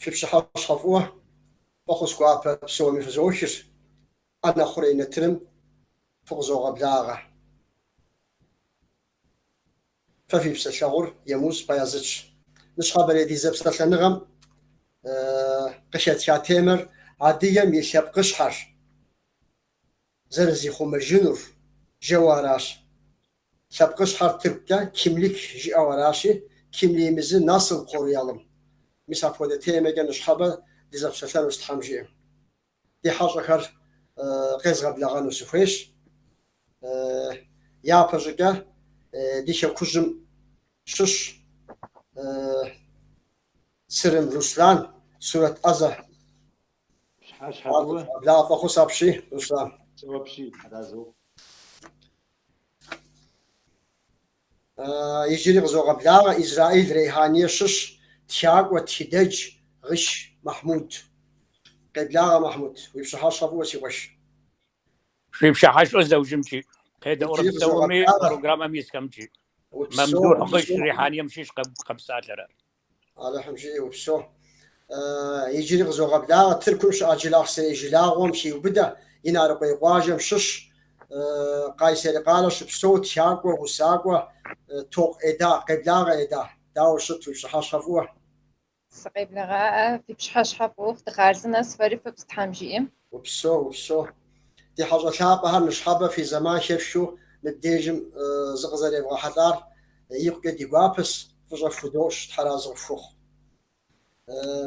Фи пщыхьэщхьэ фӏыуэ, фӏэхъус гуапэ псоми фызохыр, ӏэнэ хъурей нэтыным фыкъызогъэблагъэ. Фэ фи псэлъэгъур Емуз Баязытщ. Ныщхьэбэрей ди зэпсэлъэныгъэм къыхэтха темэр адыгэм и лъэпкъыщхьэр зэрызихъумэжынур жэуэ аращ. Лъэпкъыщхьэр тыркукӏэ kimlik жиӏэу аращи, kimliğimizi nasıl koruyalım? Мис апхуэдэ темэкӏэ ныщхьэбэ дызэпсэлъэнущ Тхьэм жиӏэм. Ди хьэщӏэхэр къезгъэблэгъэну сыхуейщ. Япэщӏыкӏэ ди хэкужьым щыщ Црым Руслан, сурэт ӏэзэ. Пщыхьэщхьэ фӏыуэ. Къеблагъэ, фӏэхъус апщий, Руслан. Псэу апщий, аразы ухъу. Иджыри къызогъэблагъэ Израиль Рейхание щыщ тхакӏуэ, тхыдэдж Гъыш Махьмуд. Къеблагъэ, Махьмуд, уи пщыхьэщхьэ фӏыуэ, си къуэш. Фи пщыхьэщхьэ зэужьымкӏи, къедэӏуэрэ Иджыри псэуми къызогъэблагъэ. программэм исхэмкӏи. Упсэу, Мамдухь Гъыш упсэу. Рихьанием щыщ къэпсалъэрэ. Алыхьым жиӏи, упсэу. Иджыри къызогъэблагъэ Тыркум щыӏэ Джылахъстэней жылагъуэм хиубыдэ Инарыкъуей къуажэм щыщ Къайсэри къалэ щыпсэу тхакӏуэ, усакӏуэ Токъу Эда. Къеблагъэ, Эда. Дауэ ущыт, уи пщыхьэщхьэ фӏыуэ? Сыкъеблэгъаӏэ, фи пщыхьэщхьэ фӏыуэ, дыхъарзынэс, фэри фыпс Тхьэм жиӏэм. Упсэу, упсэу. Ди хьэщӏэ лъапӏэхэр ныщхьэбэ фи зэман хэфхыу мыбдежым зыкъызэревгъэхьэлӏар икъукӏэ ди гуапэс, фӏыщӏэ фхудощӏ, Тхьэразэ къыфхухъу.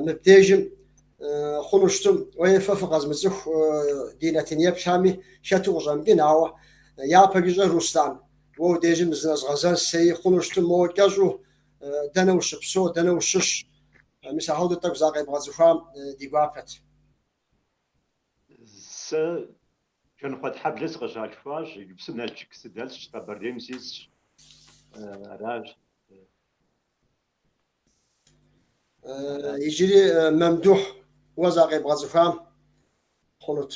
Мыбдежым хъуну щытым, уей фэ фыкъэзмыцӏыху ди нэтын еплъхэми хэту къыщӏэмыкӏын, ауэ япэкӏыщӏэ Руслан, уэ уи дежым зынэзгъэзэн сей хъуну щытым, моуэ кӏэщӏу дэнэ ущыпсэу, дэнэ ущыщ, мис ахуэдэу тӏэкӏу закъебгъэцӏыхуам ди гуапэт. Сэ Жэнхъуэтхьэблэ сыкъыщалъхуащ, иджыпсту Налшык сыдэсщ, Къэбэрдейм сисщ. Аращ. Иджыри Мамдухь уэ закъебгъэцӏыхуам хъунут.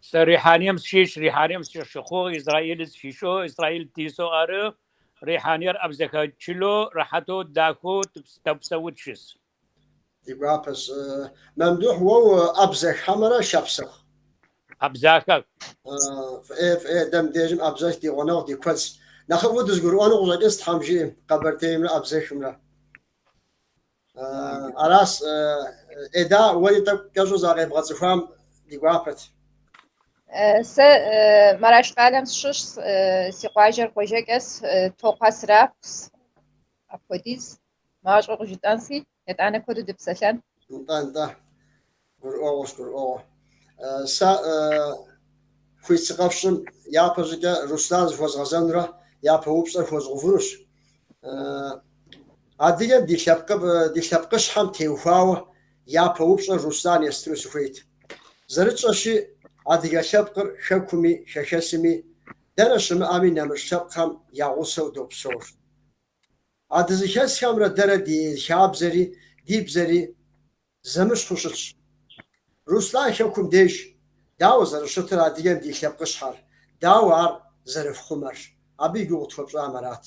Сэ Рихьанием сыщыщ, Рихьанием сыщыхъугъ, Израиль сыщыщэу, Израиль тисэу ары. Рихьаниер абдзэхэ чылэу, рэхьатэу, дахэу тэпсэу тыщыс. Ди гуапэщ. Мамдухь, уэ уабзэх хьэмэрэ шапсыгъ? Абзахэх. Фӏыӏей, фӏыӏей, дэ мыбдежым абзэх ди гъунэгъу ди куэдщ. Нэхъыфӏу дызэгурыӏуэну къыщӏэкӏынщ Тхьэм жиӏэм, Къэбэрдеймрэ Абзэхымрэ. Аращ, Эда, уэри тӏэкӏу кӏэщӏу закъебгъэцӏыхуам ди гуапэт. Сэ Мараш къалэм сыщыщ, си къуажэр Къуажэкӏэс, Токъухэ срапхъущ, апхуэдиз мащӏэу къыжытӏэнси, етӏанэ куэду дыпсэлъэн. Нтӏэ, нтӏэ. Гурыӏуэгъуэщ, гурыӏуэгъуэ. Сэ хуит сыкъэфщӏым япэ щӏыкӏэ Руслан зыхуэзгъэзэнурэ япэ упщӏэр хуэзгъэувынущ. Адыгэм ди лъэпкъ, ди лъэпкъыщхьэм теухуауэ япэ упщӏэр Руслан естыну сыхуейт. Зэрытщӏэщи, адыгэ лъэпкъыр хэкуми хэхэсми, дэнэ щымыӏэми нэмыщӏ лъэпкъхэм я гъусэу допсэур. А дызыхэсхэмрэ дэрэ ди хабзэри ди бзэри зэмыщхьу щытщ. Руслан хэкум деж дауэ зэрыщытыр адыгэм ди лъэпкъыщхьэр, дауэ ар зэрыфхъумэр? Абы и гугъу тхуэпщӏам арат.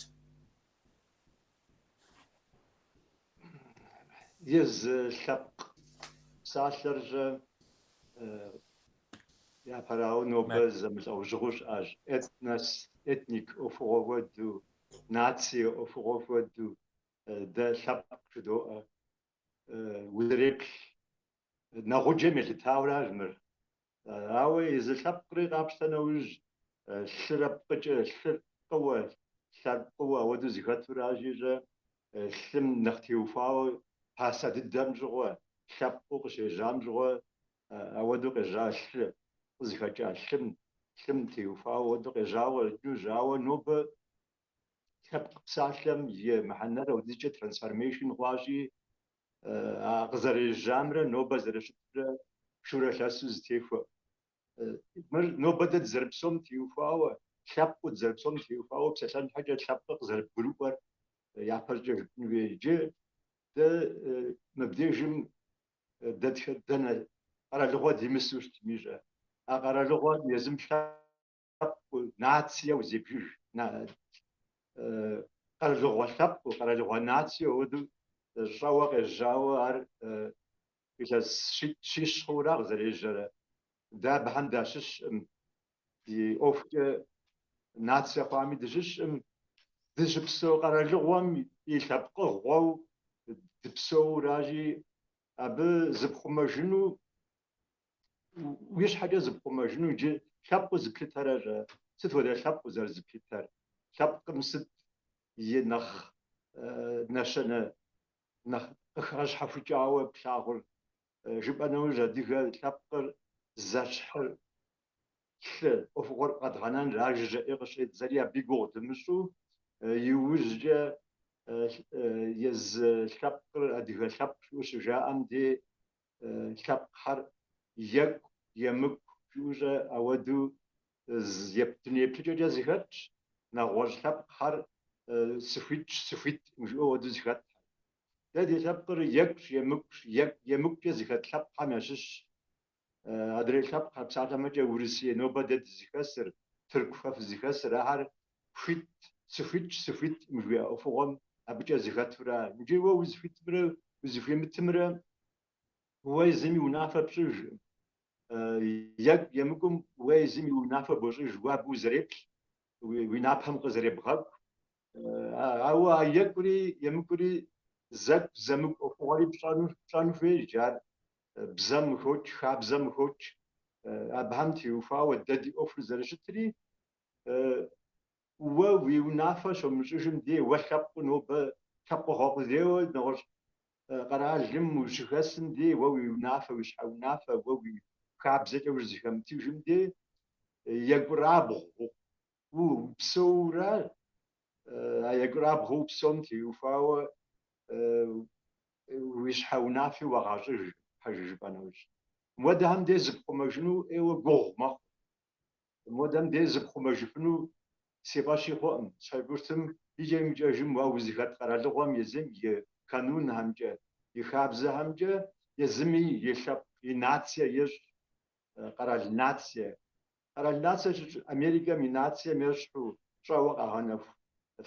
Езы лъэпкъ псалъэр-щэ япэрауэ нобэ зэмылӏэужьыгъуэу щыӏэщ. Этнос, этник ӏуэхугъуэ хуэдэу, нацие ӏуэхугъуэ хуэдэу дэ лъэпкъ жыдоӏэ. Узэреплъ нэгъуджэм елъытауэращ мыр. Ауэ езы лъэпкъри къапщтэ нэужь, лъырэ пкъыкӏэ, лъыр пкъыуэ, лъэр пкъыуэ ауэдэу зыхэтуращи-щэ, лъым нэхъ теухуауэ пасэ дыдэм щыгъуэ, лъэпкъыу къыщежьам щыгъуэ, ауэдэу къежьа лъы, къызыхэкӏа лъым, лъым теухуауэ ауэдэу къежьауэ къыщӏэкӏынущ. Ауэ нобэ лъэпкъ псалъэм и мыхьэнэр ауэдизкӏэ трансформейшн хъуащи, а къызэрежьамрэ нобэ зэрыщытрэ шурэ лъэсу зытехуэ. Мыр нобэ дэ дызэрыпсэум теухуауэ, лъэпкъыу дызэрыпсэум теухуауэ псэлъэн щхьэкӏэ лъэпкъыр къызэрыбгурыӏуэр япэщӏыкӏэ жыпӏэн хуей. Иджы дэ мыбдежым дэтхэ дэнэ къэралыгъуэ димысу щытми-щэ. А къэралыгъуэр езым лъэпкъыу, нациеу зебжыж. къэралыгъуэ лъэпкъыу, къэралыгъуэ нациеу ауэдэу щӏэуэ къежьауэ ар илъэс щитӏ-щищ хъуура къызэрежьэрэ. Дэ абыхэм дащыщкъым, ди ӏуэхукӏэ нацие хъуами дыщыщкъым. Дыщыпсэу къэралыгъуэм и лъэпкъыгъуэу дыпсэуращи, абы зыпхъумэжыну, уи щхьэкӏэ зыпхъумэжыну иджы лъэпкъыу зыплъытэрэ-щэ? Сыт хуэдэ лъэпкъ узэрызыплъытэр? Лъэпкъым сыт и нэхъ нэщэнэ нэхъ къыхэгъэщхьэхукӏауэ плъагъур? Жыпӏэ нэужь, адыгэ лъэпкъыр зэщхьыр лъы ӏуэхугъуэр къэдгъэнэныр, ар жыжьэ ӏей къыщӏеддзэри, абы и гугъу дымыщӏу, иужькӏэ езы лъэпкъыр адыгэ лъэпкъ жиӏэу щыжаӏэм дей лъэпкъхэр екӏу, емыкӏу жиӏэу-щэ ауэдэу дуней еплъыкӏэкӏэ зэхэтщ, нэгъуэщӏ лъэпкъхэр сыхуитщ, сыхуиткъым жиӏэу ауэдэу зэхэтщ. Дэ ди лъэпкъыр екӏущ, емыкӏущ, екӏу, емыкӏукӏэ зыхэт лъэпкъхэм ящыщщ. Адрей лъэпкъхэр, псалъэмэкӏэ Урысей нобэ дэ дызыхэсыр, Тыркухэ фызыхэсыр, ахэр хуит, сыхуитщ, сыхуиткъым жиӏэ ӏуэхугъуэм абыкӏэ зыхэтура. Иджы уэ узыхуитымрэ узыхуимытымрэ уэ езым и унафэ пщӏыжкъым. Екӏу емыкӏум уэ езым и унафэ бощӏыж, уэ абы узэреплъ, уи напэм къызэребгъэкӏу. Ауэ а екӏури емыкӏури зэкӏу зэмыкӏу ӏуэхугъуэри пщӏэн хуейщ. Ар бзэм хокӏ, хабзэм хокӏ. Абыхэм теухуауэ дэ ди ӏуэхур зэрыщытри, уэ уи унафэ щомыщӏыжым дей, уэ лъэпкъыу нобэ лъэпкъыгъуэ къудейуэ нэгъуэщӏ къэралым ущыхэсым дей, уэ уи унафэ, уи щхьэ унафэ, уэ уи хабзэкӏэ ущызэхэмытыжым дей, екӏурабгъу упсэуурэ, а екӏурабгъуу упсэум теухуауэ уи щхьэ унафи уагъэщӏыж, пэжыр жыпӏэ нэужь. Муэдэхэм дей зыпхъумэжыну ӏейуэ гугъу мэхъу. Муэдэм дей зыпхъумэжыфыну си фӏэщи хъуӏым. Щхьэкӏущтым икӏэм-икӏэжым уэ узыхэт къэралыгъуэм езым и канунхэмкӏэ, и хабзэхэмкӏэ езыми и лъэпкъ, и нацие ещӏ, къэрал нацие. Къэрал нацие щыщ Америкэм и нацием ещхьу щӏэуэ къагъэнэху,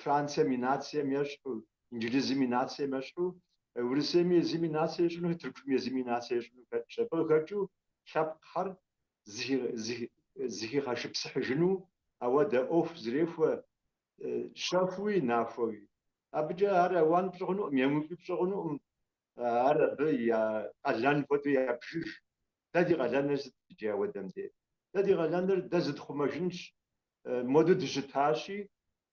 Францием и нацием ещхьу, Инджылызым и нацием ещхьу, Урысейми езым и нацие ищӏыну, Тыркум езым и нацие ищӏыну хэтщ. Абы къыхэкӏыу лъэпкъхэр зыхигъэшыпсыхьыжыну ауэдэ ӏуэху зэрехуэ щэхууи нахуэуи. Абыкӏэ ар ауан пщӏы хъунукъым, емыкӏуи пщӏы хъунукъым, ар абы я къалэн хуэдэу ябжыж. Дэ ди къалэныр сыт иджы ауэдэм дей? Дэ ди къалэныр дэ зытхъумэжынщ, модэу дыщытащи,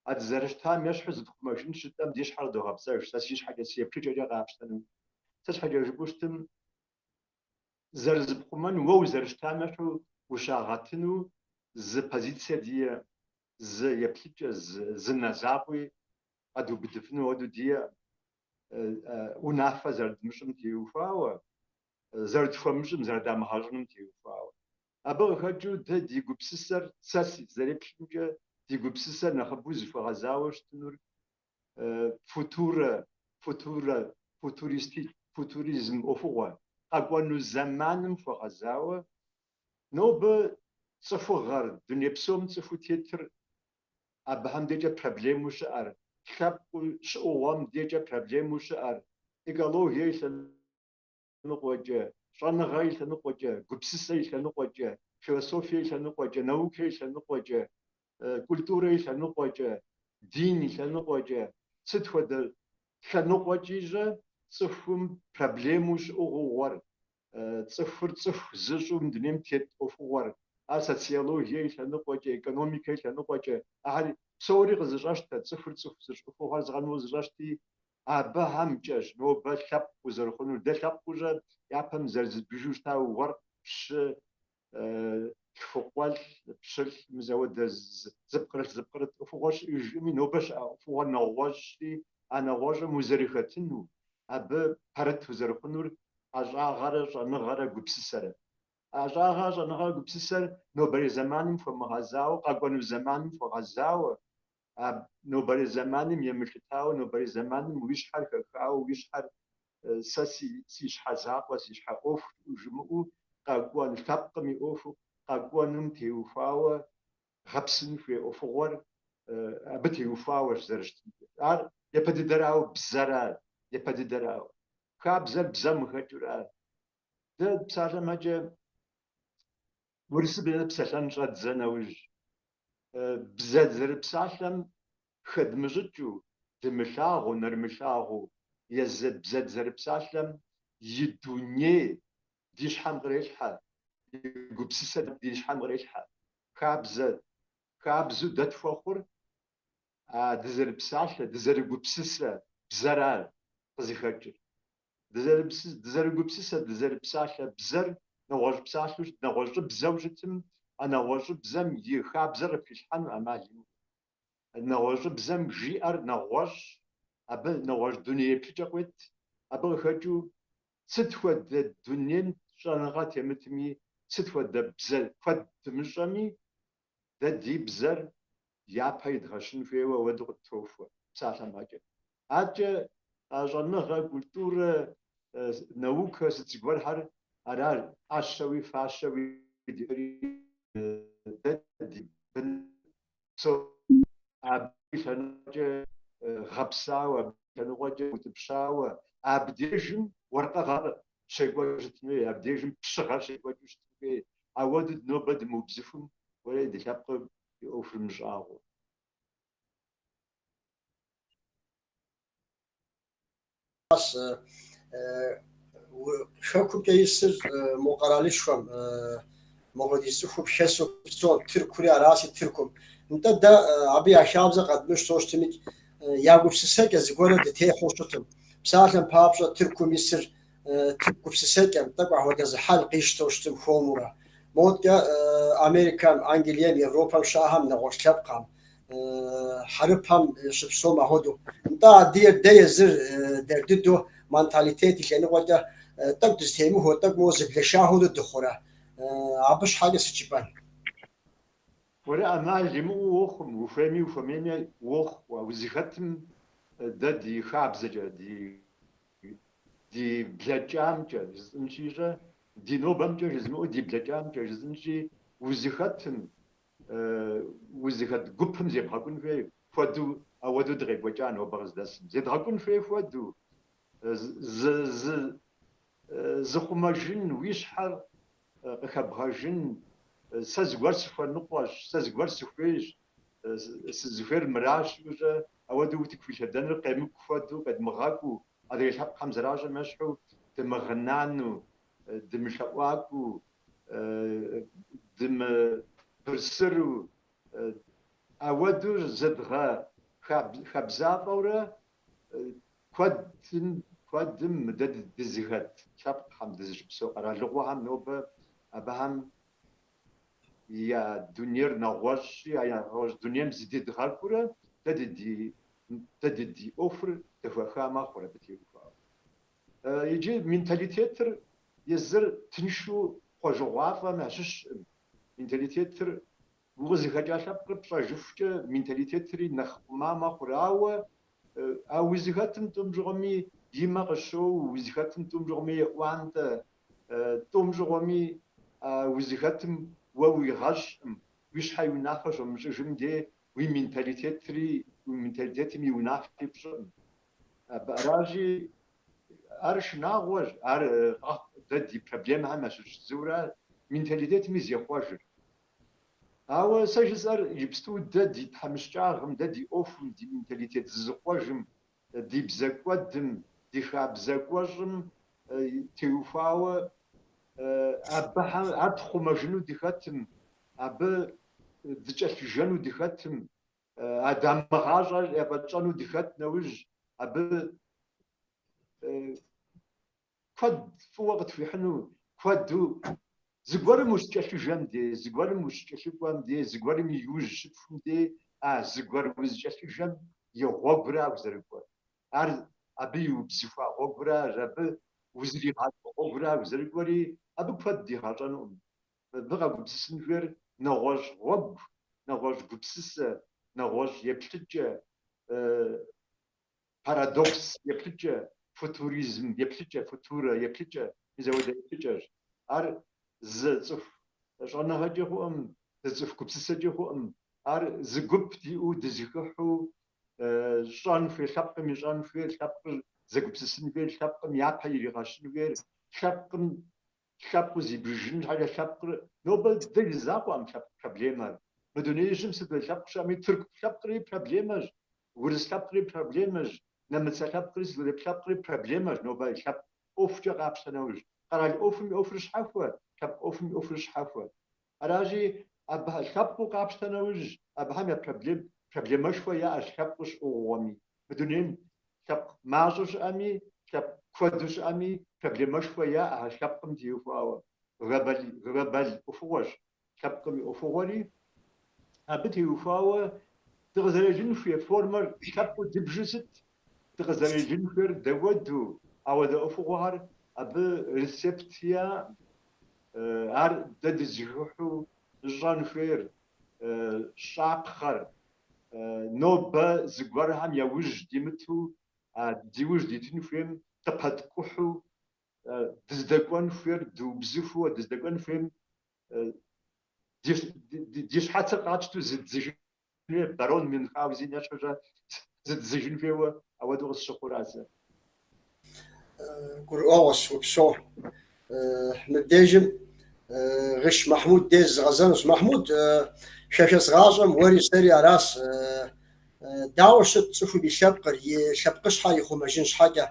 а дызэрыщытам ещхьу зытхъумэжынщ жытӏэм ди щхьэр догъэпцӏэж, сэ си щхьэкӏэ, си еплъыкӏэкӏэ къапщтэну. Сыт щхьэкӏэ жыпӏэу щытым, зэрызыпхъумэн, уэ узэрыщытам ещхьу ущагъэтыну зы позицие диӏэ, зы еплъыкӏэ, зы нэ закъуи къэдубыдыфыну ауэдэу диӏэ, унафэ зэрыдмыщӏым теухуауэ, зэрытхуэмыщӏым, зэрыдамыгъэщӏыным теухуауэ. Абы къыхэкӏыу дэ ди гупсысэр, сэ сызэреплъымкӏэ, ди гупсысэр нэхъыбэу зыхуэгъэзауэ щытынур футурэ, футурэ, футуристи, футуризм ӏуэхугъуэ, къэкӏуэну зэманым хуэгъэзауэ, нобэ цӏыхугъэр, дуней псом цӏыхуу тетыр абыхэм декӏэ проблемэу щыӏэр, лъэпкъыу щыӏугъуэм декӏэ проблемэу щыӏэр, экологие и лъэныкъуэкӏэ, щӏэныгъэ и лъэныкъуэкӏэ, гупсысэ и лъэныкъуэкӏэ, философие и лъэныкъуэкӏэ, наукэ и лъэныкъуэкӏэ, культурэ и лъэныкъуэкӏэ, дин и лъэныкъуэкӏэ, сыт хуэдэ лъэныкъуэкӏи-щэ цӏыхум проблемэу щыӏугъуэр, цӏыхур цӏыху зыщӏу мы дунейм тет ӏуэхугъуэр, ар социологие и лъэныкъуэкӏэ, экономикэ и лъэныкъуэкӏэ, ахэр псори къызэщӏэщтэ, цӏыхур цӏыху зыщӏ ӏуэхугъуэр зыгъэнур къызэщӏэщти, абыхэмкӏэщ нобэ лъэпкъ узэрыхъунур. Дэ лъэпкъыу-щэ япэм зэрызыдбжыжу щыта уэркъ, пщы, лъхукъуэлӏ, пщылӏ, мис ауэдэ зыпкърылъ зыпкърыт ӏуэхугъуэр щыӏэжкъыми, нобэ щыӏэ ӏуэхугъуэр нэгъуэщӏщи, а нэгъуэщӏым узэрыхэтыну, абы пэрыт узэрыхъунур ӏэщӏагъэрэ щӏэныгъэрэ гупсысэрэ. ӏэщӏагъэ, щӏэныгъэрэ гупсысэр нобэрей зэманым хуэмыгъэзауэ, къэкӏуэну зэманым хуэгъэзауэ, а нобэрей зэманым емылъытауэ, нобэрей зэманым уи щхьэр хэхауэ, уи щхьэр сэ си щхьэ закъуэ, си щхьэ ӏуэху жумыӏэу, къэкӏуэн лъэпкъым и ӏуэхуу къэкӏуэнум теухуауэ гъэпсын хуей ӏуэхугъуэр. Абы теухуауэщ зэрыщытын хуейр. Ар япэ дыдэрауэ бзэра, япэ дыдэрауэ. Хабзэр бзэм къыхэкӏыура. Дэ псалъэм щхьэкӏэ урысыбзэкӏэ псэлъэн щӏэддзэ нэужь, бзэ дызэрыпсалъэм хэдмыщӏыкӏыу, дымылъагъуу, нэрымылъагъуу, езы бзэ дызэрыпсалъэм и дуней ди щхьэм кърелъхьэ, и гупсысэ ди щхьэм кърелъхьэ. Хабзэ, хабзэу дэ тхуэхъур а дызэрыпсалъэ, дызэрыгупсысэ бзэра къызыхэкӏыр. Дызэрыгупсысэ, дызэрыпсалъэ бзэр нэгъуэщӏ псалъэу, нэгъуэщӏыбзэу щытым, а нэгъуэщӏыбзэм и хабзэр къыпхилъхьэну ӏэмал имыӏэу. Нэгъуэщӏыбзэм жиӏэр нэгъуэщӏ, абы нэгъуэщӏ дуней еплъыкӏэ къует, абы къыхэкӏыу сыт хуэдэ дунейм щӏэныгъэ темытми, сыт хуэдэ бзэ куэд дымыщӏэми, дэ ди бзэр япэ идгъэщын хуейуэ ауэдэу къыттохуэ, псалъэм щхьэкӏэ. Адэкӏэ а щӏэныгъэ, культурэ, наукэ сыт зыгуэрхэр ара ӏэщэуи фащэуи диӏэри дэ ди бын псо абы и лъэныкъуэкӏэ гъэпсауэ, абы и лъэныкъуэкӏэ утӏыпщауэ, абдежым уэркъыгъэр щекӏуэкӏыу щытын хуей, абдежым пщыгъэр щекӏуэкӏыу щытын хуей. Ауэдэу нобэ дымыубзыхум, уэрей ди лъэпкъым и ӏуэхур мыщӏагъуэу. Хэкумкӏэ исыр мо къэралышхуэм, мохуэдиз цӏыхум хэсу псом, Тыркури араси Тыркум. Нтӏэ дэ абы я хабзэ къэдмыщтэу щытымикӏ, я гупсысэкӏэ зыгуэрэ дытехьэу щытым. Псалъэм папщӏэ, Тыркум исыр тырку гупсысэкӏэм, тӏэкӏу ахуэдэ зы хьэл къищтэу щытым хуэмурэ. Моткӏэ Америкэм, Англием, Европэм щыӏэхэм нэгъуэщӏ лъэпкъхэм, хьэрыпэм щыпсэум ахуэдэу. Нтӏэ адыгэр дэ езыр дэр дыдэу менталитет и лъэныкъуэкӏэ тӏэкӏу дызэтемыхуэу, тӏэкӏу моуэ зэблэша хуэдэу дыхъурэ? Абы щхьэкӏэ сыт жыпӏэн? Уэрэ ӏэмал имыӏэу уохъум, ухуейми ухуэмейми уохъу, а узыхэтым дэ ди хабзэкӏэ, ди ди блэкӏамкӏэ жысӏэнщи-щэ, ди нобэмкӏэ жызмыӏэу ди блэкӏамкӏэ жысӏэнщи, узыхэтым, узыхэт гупым зебгъэкӏун хуей хуэдэу ауэдэу дыкъекӏуэкӏа нобэ къыздэсым. Зедгъэкӏун хуей хуэдэу, зы, зы, зыхъумэжын, уи щхьэр къыхэбгъэжын, сэ зыгуэр сыхуэныкъуэщ, сэ зыгуэр сыхуейщ, сызыхуейр мыращ жыпӏэу-щэ, ауэдэу утыку уилъэдэныр къемыкӏу хуэдэу, къедмыгъэкӏуу, адрей лъэпкъхэм зэращӏэм ещхьу, дымыгъынанэу, дымылъэӏуакӏуэу, дымыбырсыру, ауэдэу зыдгъэхабзафӏэурэ куэдым, куэдым мы дэ дызыхэт лъэпкъхэм, дызыщыпсэу къэралыгъуэхэм нобэ абыхэм я дунейр нэгъуэщӏщи, а нэгъуэщӏ дунейм зыдедгъэкӏуурэ дэ ди дэ ди ӏуэхур дэхуэха мэхъур абы теухуауэ. Иджы менталитетыр езыр тыншу хъуэжыгъуафӏэм ящыщкъым. Менталитетыр укъызыхэкӏа лъэпкъыр пщӏэжыхукӏэ менталитетри нэхъ хъума мэхъур, ауэ а узыхэтым тӏум щыгъуэми и мэ къыщоу, узыхэтым тӏум щыгъуэми еӏуантӏэ, тӏум щыгъуэми а узыхэтым уэ уигъэщӏкъым, уи щхьэ и унафэ щомыщӏыжым де уи менталитетри, уи менталитетым и унафи пщӏыкъым. Абы аращи, ар шынагъуэщ, ар къэхъу дэ ди проблемэхэм ящыщ зыура, менталитетми зехъуэжыр. Ауэ сэ жысӏэр иджыпсту дэ ди тхьэмыщкӏагъым, дэ ди ӏуэхум, ди менталитет зызыхъуэжым, ди бзэ кӏуэдым, ди хабзэ кӏуэщӏым теухуауэ абыхэм ар тхъумэжыну дыхэтым, абы дыкӏэлъыжэну дыхэтым, а дамыгъащӏэр яфӏэтщӏэну дыхэт нэужь, абы куэд фӏыуэ къытхуихьыну, куэду зыгуэрым ущыкӏэлъыжэм дей, зыгуэрым ущыкӏэлъыкӏуэм дей, зыгуэрым и ужь щыпхум дей, а зыгуэр узыкӏэлъыжэм и гъуэгура узэрыкӏуэр. Ар абы иубзыхуа гъуэгура, абы узригъакӏуэ гъуэгура узэрыкӏуэри, абы куэд дигъэщӏэнукъым. Мыбы къэгупсысын хуейр нэгъуэщӏ гъуэгу, нэгъуэщӏ гупсысэ, нэгъуэщӏ еплъыкӏэ, парадокс еплъыкӏэ, футуризм еплъыкӏэ, футурэ еплъыкӏэ, мис ауэдэ еплъыкӏэщ. Ар зы цӏыху щӏэныгъэкӏи хъуӏым, зы цӏыху гупсысэкӏи хъуӏым. Ар зы гуп диӏэу дызэхыхьэу щӏэн хуей, лъэпкъым ищӏэн хуейр, лъэпкъыр зэгупсысын хуейр, лъэпкъым япэ иригъэщын хуейр, лъэпкъым лъэпкъыу зибжыжын щхьэкӏэ лъэпкъыр нобэ дэ ди закъуэкъым лъэпкъ проблемэр. Мы дунеижьым сыт хуэдэ лъэпкъ щыӏэми, тырку лъэпкъри проблемэщ, урыс лъэпкъри проблемэщ, нэмыцэ лъэпкъри сыт хуэдэ лъэпкъри проблемэщ нобэ лъэпкъ ӏуэхукӏэ къапщтэ нэужь. Къэрал ӏуэхум и ӏуэхур щхьэхуэ, лъэпкъ ӏуэхум и ӏуэхур щхьэхуэ. Аращи, абы лъэпкъыу къапщтэ нэужь, абыхэм я проблем, проблемэшхуэ яӏэщ лъэпкъыу щыӏугъуэми. Мы дунейм лъэпкъ мащӏэу щыӏэми, лъэпкъ куэду щыӏэми, проблемэшхуэ яӏэщ лъэпкъым теухуауэ. Глобал, глобал ӏуэхугъуэщ лъэпкъым и ӏуэхугъуэри. Абы теухуауэ дыкъызэрелын хуей формэр лъэпкъыу дыбжу сыт? Дыкъызэрелын хуейр дауэду, ауэдэ ӏуэхугъуэхэр абы рецепт яӏэкъым. Ар дэ дызэхыхьу щӏэн хуейр, щӏапхъэр. Нобэ зыгуэрхэм я ужь димыту, а ди ужь дитын хуейм къыпэткӏухьу, дыздэкӏуэн хуейр дыубзыхуу, дыздэкӏуэн хуейм ди щхьэцыр къатщтэу зыддзыжын хуей, барон Мюнхгаузен ещхьу зыддзыжын хуейуэ ауэдэу къысщыхъура сэ. Гурыӏуэгъуэщ, упсэу. Мыбдежым Гъыш Махьмуд деж згъэзэнущ. Махьмуд, хэхэс гъащӏэм уэри сэри аращ. Дауэ щыт цӏыхум и лъэпкъыр, и лъэпкъыщхьэр ихъумэжын щхьэкӏэ?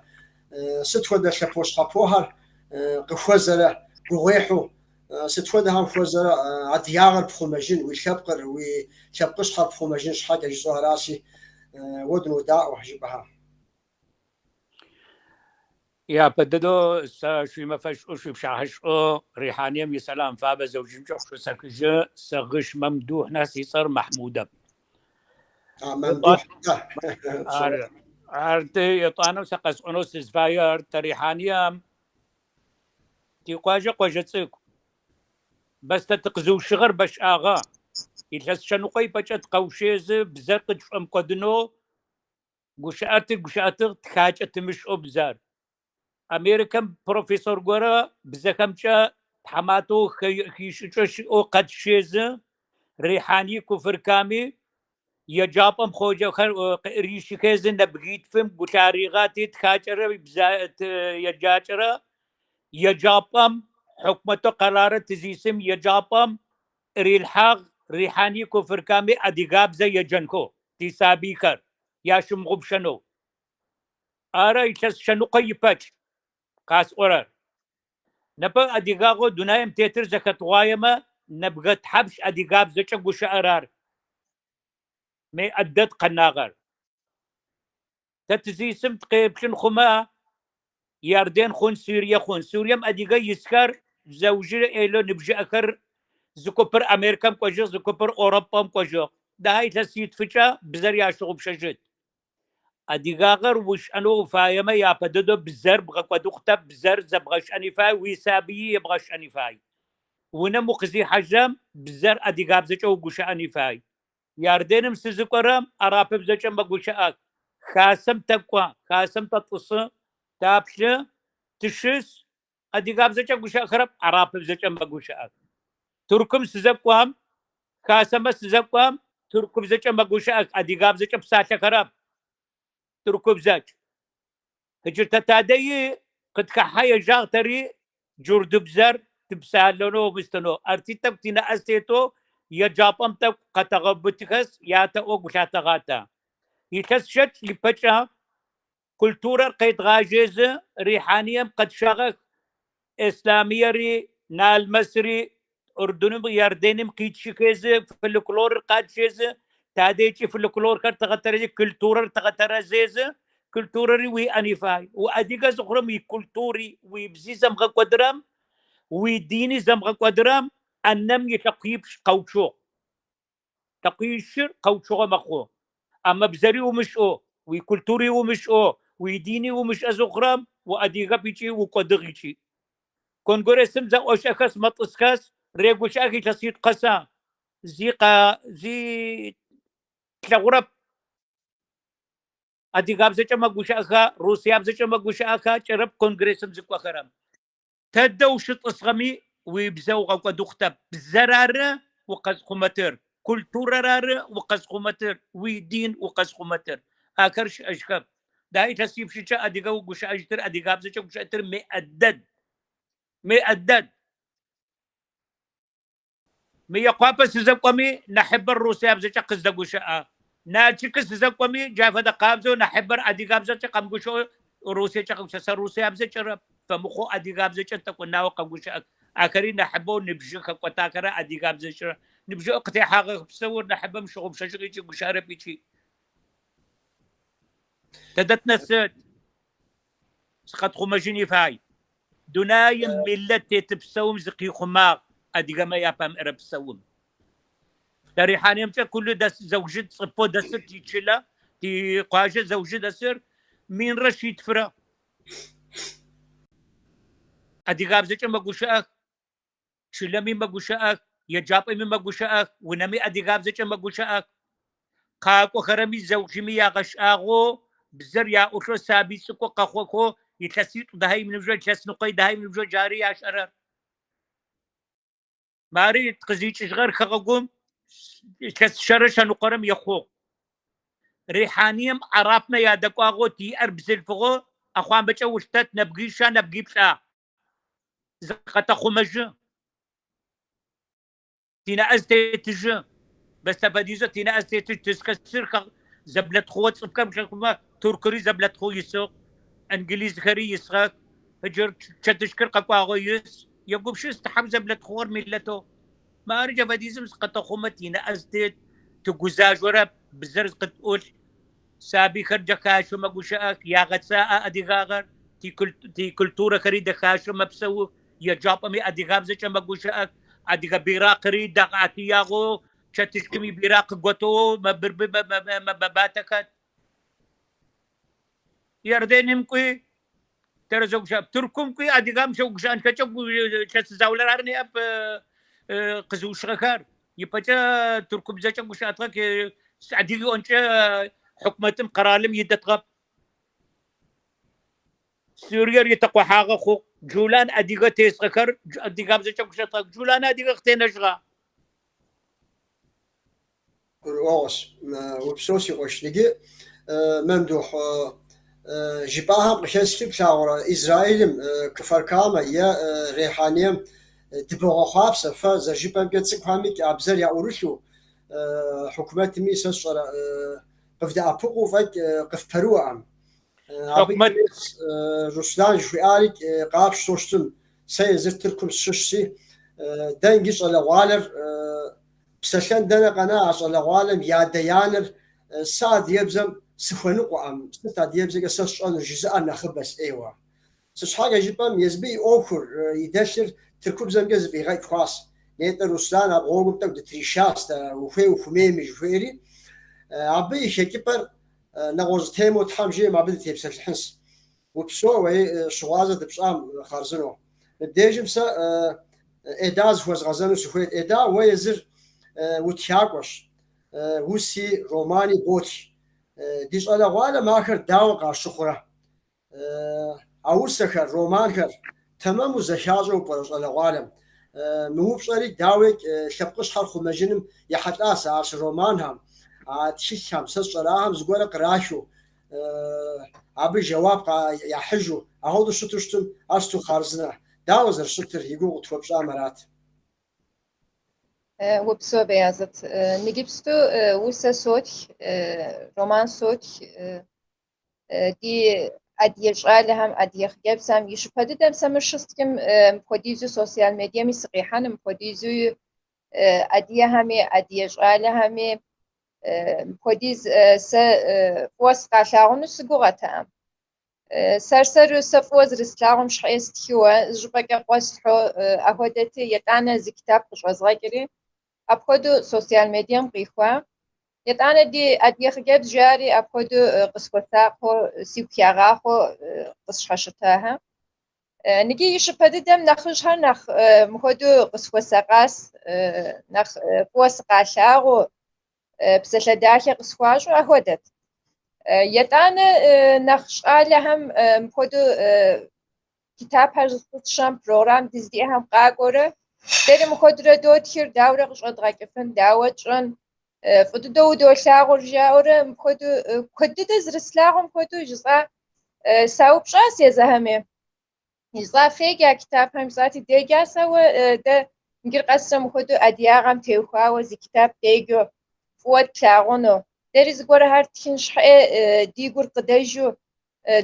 Сыт хуэдэ лъэпощхьэпохэр къыхуэзэрэ гугъуехьу? Сыт хуэдэхэм хуэзэрэ адыгагъэр пхъумэжын, уи лъэпкъыр, уи лъэпкъыщхьэр пхъумэжын щхьэкӏэ жысӏэу аращи, уэ дынодаӏуэ жыпӏэхэм. Япэ дыдэу сэ шъуимэфэшӏу, шъуипщахьышӏу Рихьанием и сэлам фабэ зэужымкӏэ къышъусэхыжьы, сэ Гъыш Мамдухь нахь си цӏэр Махьмудэп. А, Мамдухь, да. Ары. Арти, етӏанэу сэ къэсӏонэу сызфаер тэ Рихьанием тикъуаджэ къуэжэ цӏыкӏу. Бэстэ тыкъызыушыгъэр бэшӏагъэ. Илъэс шъэныкъо ипэкӏэ тыкъэушезы бзэр къытшӏомыкӏодынэу Гущыӏэр тыгущыӏэтыгъ, тхакӏэ тымышӏэу бзэр. Америкэм профессор горэ бзэхэмкӏэ тхьаматэу хишӏыкӏэу щыӏэу къэтщезы, Рихьани Кфар-Ками еджапӏэм хъоджэхэр къыӏырищыхезы нэбгитфым гу лъаригъати тхакӏэрэ еджакӏэрэ еджапӏэм хьыкумэтэу къэрарэ тызисым еджапӏэм ӏырилъхьагъ Рихьани Кфар-Ками адыгабзэ еджэнхэу. Ди сабийхэр ящымыгъупшэнэу. Ары илъэс шъэныкъо ипэкӏ къасӏорэр. Непэ адыгагъэу дунаим тетыр зэхэтгъуаемэ, нэбгэ тхьапш адыгабзэкӏэ гущыӏэр ар. Меӏэдэд къэнагъэр. Тэ тызисым тыкъеплъын хъумэ, Иорден хъун, Сирие хъун. Сурием адыгэ исхэр зэужыр elo ныбжьыӏэхэр зы купыр Америкэм кӏожьыгъ, зы купыр Европэм кӏожьыгъ. Daha илъэситфыкӏэ бзэр ящыгъупшэжьыт. Адыгагъэр ушӏэнэу уфаемэ, япэ дэдэу бзэр бгъэкӏоды хъутэп, бзэр зэбгъэшӏэни фай, уисабыйи ебгъэшӏэни фай. Унэм укъызихьажьрэм бзэр адыгабзэкӏэ угущыӏэни фай. Иорденым сызыкӏорэм арапыбзэкӏэ мэгущыӏэх. Хасэм тэкӏо, хасэм тэтӏысы, таплъы, тыщыс, адыгабзэкӏэ гущыӏэхэрэп, арапыбзэкӏэ мэгущыӏэх. Тыркум сызэкӏом, хасэмэ сызэкӏом, тыркубзэкӏэ мэгущыӏэх, адыгабзэкӏэ псалъэхэрэп, тыркубзэкӏ. Иджы тэ тадэи къытхэхьэ ежьагъ тэри джурдыбзэр тыпсалъэнэу мыстынэу. Арти тӏэкӏу тинэӏэ тетэу еджапӏэм тӏэкӏу къэтэгъэубытыхэс ятэӏо гу лъатэгъатэ. Илъэс щэкӏ ипэкӏэ культурэр къедгъажьэзы Рихьанием къэтщагъэх Исламиери, Налмэсри, Урдуным, Иорденым къитщыхэзы, фольклорыр къатщэзы, тадэкӏи фольклорхэр тыгъэтэрэзи, культурэр тыгъэтэрэзезы, культурэри уиӏэни фай. Уадыгэ зыхъурэм уикультури, уибзи зэмыгъэкӏодырэм, уидини зэмыгъэкӏодырэм ӏэнэм илъэкъуипшӏ къэуцугъ. Лъэкъуищыр къэуцугъэ мэхъу. Амэ бзэри умышӏэу, уикультури умышӏэу, уидини умышӏэ зыхъурэм, уадыгэп ыкӏи укӏодыгъ ыкӏи. Конгрессым зэӏошӏэхэс мэтӏысхэс, регущыӏэх илъэситӏу къэса. Зи къа зи тлъэгъурэп. Адыгабзэкӏэ мэгущыӏэха, русиябзэкӏэ мэгущыӏэха, кӏэрэп конгрессым зыкӏохэрэм. Тэдэ ущытӏысгъэми уибзэ угъэкӏоды хъутэп. Бзэр ары укъэзыхъумэтыр. Культурэр ары укъэзыхъумэтыр, уидин укъэзыхъумэтыр. Ахэр щыӏэжьхэп. Да илъэсипшӏыкӏэ адыгэу гущыӏэжьытыр, адыгабзэкӏэ гущыӏэтыр меӏэдэд. Меӏэдэд. Мыекъуапэ сызэкӏоми, нахьыбэр русиябзэкӏэ къыздэгущыӏэ. Налщыкы сызэкӏоми, джа фэдэ къабзэу нахьыбэр адыгабзэкӏэ къэмыгущыӏэу русиекӏэ къэгущыӏэ. Сэ русиябзэкӏэрэп, фэмыхъоу адыгабзэкӏэ тӏэкӏу нао къэгущыӏэх. Ахэри нахьыбэу ныбжьы хэкӏотахэрэ адыгабзэкӏэрэ. Ныбжьыӏэу къытехьагъэх псэур нахьыбэм щыгъупшэжьыгъ ыкӏи гущыӏэрэп ыкӏи. Тэдэ тынэсыт? Зыкъэтхъумэжьыни фай. Дунаим миллэт теты псэум зыкъихъумагъ адыгэмэ япэмыӏэрэ псэум. Тэ Рихьаниемкӏэ кулы дэс зэужы цӏыфэу дэсыр тичылэ, тикъуаджэ зэужы дэсыр минрэ шъитфырэ. Адыгабзэкӏэ мэгущыӏэх. Чылэми мэгущыӏэх, еджапӏэми мэгущыӏэх, унэми адыгабзэкӏэ мэгущыӏэх. Къакӏохэрэми зэужыми ягъэшӏагъоу, бзэр яӏулъэу сабый цӏыкӏу къэхъухэу илъэситӏу дахьэ имыныбжьэу, илъэсныкъо дахьэ имыныбжьэу джары яшӏэрэр. Мары тыкъызикӏыжьыгъэр хэгъэгум илъэс шъэрэ шъэныкъорэм ехъугъ. Рихьанием арабмэ ядэкӏуагъэу тиӏэр бзылъфыгъэу ӏэхъуамбэкӏэ улъытэт нэбгырища нэбгыриплӏа. Зыкъэтэхъумэжьы. Тинаӏэ зытетыжьы. Бэстэ фэдизэу тинаӏэ зытетыжь. Тызхэсыр зэблэтхъугъэ цӏыфхэм лъэхъумэ Туркури зэблэтхъугъ исыгъ, инглизхэри исыгъэх. Ыджы чэтышкыр къэкӏуагъэу ис. Егупшыс Тхьэм зэблэтхъугъэр миллэтэу. Мары джа фэдизым зыкъэтэхъумэ, тинаӏэ зытет, тыгузажъорэп, бзэр къытӏулъ. Сабыйхэр дэхащэу мэгущыӏэх, ягъэцаӏэ адыгагъэр, тикультурэхэри дэхащэу мэпсэух, еджапӏэми адыгабзэкӏэ мэгущыӏэх, адыгэ биракъри дэгъэӏэтыягъэу, чэтышкым ибиракъ готэу мэбырбы мэбатэхэт. Иорданием кӏуи, тэрэзэу гущыӏэ. Тыркум кӏуи, адыгэм щыгущыӏэнхэкӏэ илъэс заулэр ары ныӏэп къызыущыгъэхэр. Ипэкӏэ тыркубзэкӏэ гущыӏэтыгъэх, адыгэ ыӏонкӏэ хьыкумэтым къэралым идэтыгъэп. Сириер итэкъухьагъэ хъугъ. Джулан адыгэ тесыгъэхэр адыгабзэкӏэ гущыӏэтыгъэх. Джулан адыгэ къытенэжьыгъа? Гурыӏуэгъуэщ. Упсэу, си къуэш. Иджы, Мамдухь, жыпӏахэм къыхэсхыр плъагъурэ, Израилым, Кфар-Камэ е Рейхьанием дыбогъэхъуапсэ, фэ зэрыжыпӏэмкӏэ цӏыкӏухэмикӏ а бзэр яӏурылъу, хьукумэтми сэ сщӏэрэ къывдэӏэпыкъуу фӏэкӏ къыфпэрыуэӏым. Абы Руслан жыхуиӏарикӏ къапщтэу щытым, сэ езыр Тыркум сщыщси, дэ иджы щӏалэгъуалэр Псэлъэн дэнэ къэна а щӏалэгъуалэм и адэ-янэр сэ адыгэбзэм сыхуэныкъуэӏым, сыт адыгэбзэкӏэ сэ сщӏэнур жызыӏэр нэхъыбэщ ӏейуэ. Сыт щхьэкӏэ жыпӏэм, езыбы и ӏуэхур, и дэлъыр тыркубзэмкӏэ зэфӏигъэкӏ хъуащ. Нетӏэ Руслан а гъуэгум тӏэкӏу дытришащ дэ, ухуей ухумейми жыхуиӏэри. Абы и хэкӏыпӏэр нэгъуэщӏ темэу Тхьэм жиӏэм абы дытепсэлъыхьынщ. Упсэу, уэи, щыгъуазэ дыпщӏам хъарзынэу. Мыбдежым сэ Эда зыхуэзгъэзэну сыхуейт. Эда, уэ езыр утхакӏуэщ, уси, романи ботх. Ди щӏалэгъуалэм ахэр дауэ къащыхъурэ? А усэхэр, романхэр тэмэму зэхащӏэу пӏэрэ щӏалэгъуалэм? Мы упщӏэри, дауикӏ, лъэпкъыщхьэр хъумэжыным ехьэлӏащ а романхэм, а тхылъхэм, сэ сщӏэрахэм зыгуэрэ кърахыу, Абы жэуап яхьыжу, ахуэдэу щыту щытым, ар сыту хъарзынэ. Дауэ зэрыщытыр, и гугъу къытхуэпщӏам арат. Упсэу, Беязыт. Ныгипсту усэ сотх, роман сотх. Ди адыгэ щӏалэхэм, адыгэ хъыджэбзхэм и щыпэ дыдэм сэ мыр щыстхым мыпхуэдизу социал медиеми сыкъихьэну, мыпхуэдизу адыгэхэми, адыгэ щӏалэхэми Мыпхуэдиз сэ фӏыуэ сыкъалъагъуну сыгугъэтэкъым. Сэр-сэру сэ фӏыуэ зэрыслъагъум щхьэкӏэ стхыуэ, зыщӏыпӏэкӏэ къуэслъхьэу апхуэдэти, етӏанэ зы китаб къыщӏэзгъэкӏри, апхуэдэу социал медием къихуа. Етӏанэ ди адыгэ хъыджэбз жари апхуэдэу къысхуэсакъыу, сигу хагъахъуэу къысщхьэщытахэ. Ныги и щыпэ дыдэм нэхъыжьхэр нэхъ мыхуэдэу къысхуэсакъас, нэхъ фӏыуэ сыкъалъагъуу, псалъэ дахэ къысхуащӏу ахуэдэт. Етӏанэ нэхъ щӏалэхэм мыпхуэдэу китабхэр зыщытщэм, программ дыздиӏэхэм къакӏуэрэ Дэри мыхуэдурэ дотхыр, дауэрэ къыщӏэдгъэкӏыфын, дауэ тщӏэн, фӏы дыдэу удолъагъур жаӏэурэ мыпхуэдэу куэд дыдэ зэрыслъагъум хуэдэу жысӏа саупщӏащ езыхэми. Жысӏа феджа китабхэм жысӏати, деджащ, ауэ дэ иджыр къэсрэ мыхуэдэу адыгагъэм теухуауэ зы китаб деджэу фӏыуэ тлъагъуну. Дэри зыгуэрхэр ттхын щхьэ ди гур къыдэжу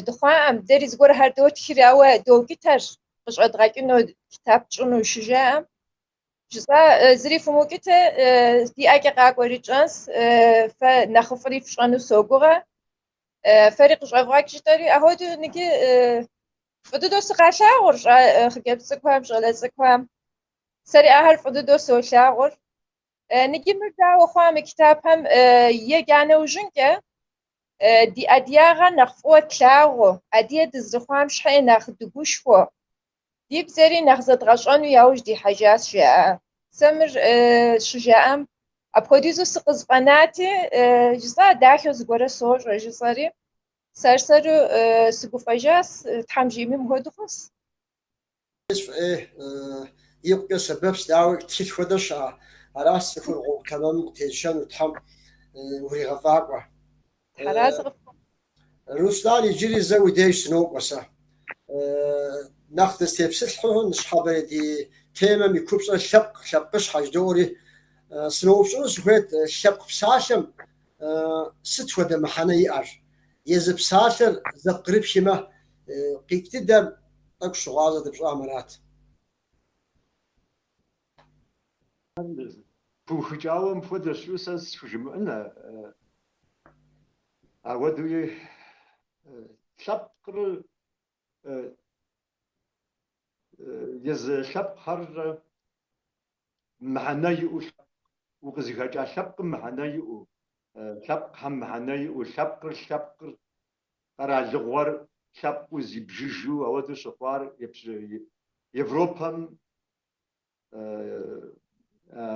дыхъуаӏым, дэри зыгуэрхэр дотхыр, ауэ доукӏытэр къыщӏэдгъэкӏыну, китаб тщӏыну щыжаӏэм. Жысӏа, зыри фымыукӏытэ, ди ӏэкӏэ къакӏуэри тщӏэнщ, фэ нэхъыфӏри фщӏэну согугъэ. Фэри къыщӏэвгъэкӏ жытӏэри, ахуэдэу ныджы фӏы дыдэу сыкъалъагъур хъыджэбз цӏыкӏухэм, щӏалэ цӏыкӏухэм. Сэри ахэр фӏы дыдэу солъагъур. Ныджы мыр дауэ хъуа мы китабхэм еджа нэужьынкӏэ, ди адыгагъэр нэхъ фӏыуэ тлъагъуу, адыгэ дызэрыхъуам щхьэи нэхъ дыгушхуэу, ди бзэри нэхъ зэдгъэщӏэну яужь дихьэжащ, жаӏэ. Сэ мыр щыжаӏэм апхуэдизу сыкъызэфӏэнати, жысӏа, дахэу зыгуэрэ сощӏэ, жысӏэри, сэр-сэру сыгуфӏэжащ, Тхьэм жиӏэми мыхуэдэу хъунщ. Фӏей, икъукӏэ сэбэпщ, дауи, тхылъ хуэдэ щыӏэ. Аращ цӏыхур гъуэгу тэмэмым къытезышэнур, Тхьэм уригъэфӏакӏуэ. Тхьэразэ къыфхуэхъу. Руслан, иджыри зэ уи деж сынокӏуэ сэ. Нэхъ дызытепсэлъыхьу ныщхьэбэрей ди темэм и купщӏэр лъэпкъ, лъэпкъыщхьэ жыдоӏэри, сыноупщӏыну сыхуейт, лъэпкъ псалъэм сыт хуэдэ мыхьэнэ иӏэр? Езы псалъэр зэпкърыпхмэ, къикӏ дыдэм тӏэкӏу щыгъуазэ дыпщӏам арат. Пыухыкӏауэ мыпхуэдэщ жысӏэу сэ схужымыӏэн. Ауэдэуи лъэпкъыр езы лъэпкъхэр мыхьэнэ иӏэу, укъызыхэкӏа лъэпкъым мыхьэнэ иӏэу, лъэпкъхэм мыхьэнэ иӏэу, лъэпкъыр лъэпкъыр, къэралыгъуэр лъэпкъыу зибжыжу ауэдэу щыхъуар Европэм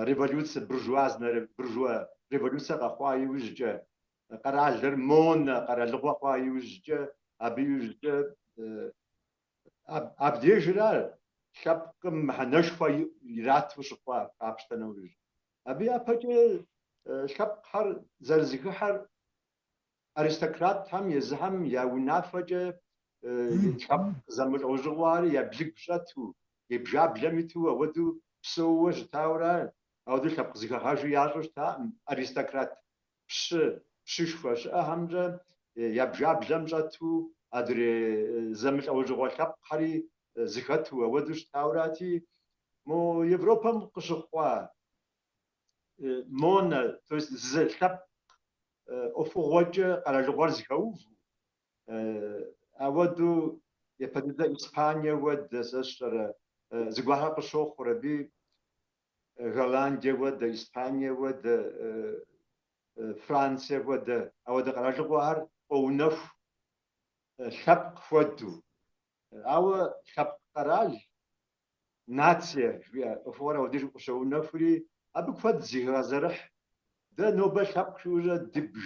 революцэ, буржуазнэ, буржуа революцэ къэхъуа иужькӏэ, къэралыр моно къэралыгъуэ хъуа иужькӏэ, абы иужькӏэ абдежра лъэпкъым мыхьэнэшхуэ ирату щыхъуа къапщтэ нэужь. Абы япэкӏэ лъэпкъхэр зэрызэхыхьэр аристократхэм езыхэм я унафэкӏэ лъэпкъ зэмылӏэужьыгъуэхэр я блыгу щӏэту, я бжаблэм иту ауэдэу псэууэ щытауэра, ауэдэу лъэпкъ зэхэгъэжу ящӏу щытаӏым. Аристократ пщы, пщышхуэ щыӏэхэмрэ я бжаблэм щӏэту адрей зэмылӏэужьыгъуэ лъэпкъхэри зэхэту ауэдэу щытауэрати, мо Европэм къыщыхъуа моно, то есть зы лъэпкъ ӏуэхугъуэкӏэ къэралыгъуэр зэхэуву, ауэдэу япэ дыдэ Испание хуэдэ, сэ сщӏэрэ, зыгуэрхэр къыщохъур аби, Голландие хуэдэ, Испание хуэдэ, Францие хуэдэ, ауэдэ къэралыгъуэхэр къоунэху лъэпкъ хуэдэу. Ауэ лъэпкъ къэрал, нация жыхуиӏэ ӏуэхугъуэр ауэдеж къыщоунэхури, абы куэд зыхегъэзэрыхь. Дэ нобэ лъэпкъ жыхуиӏэурэ дыбж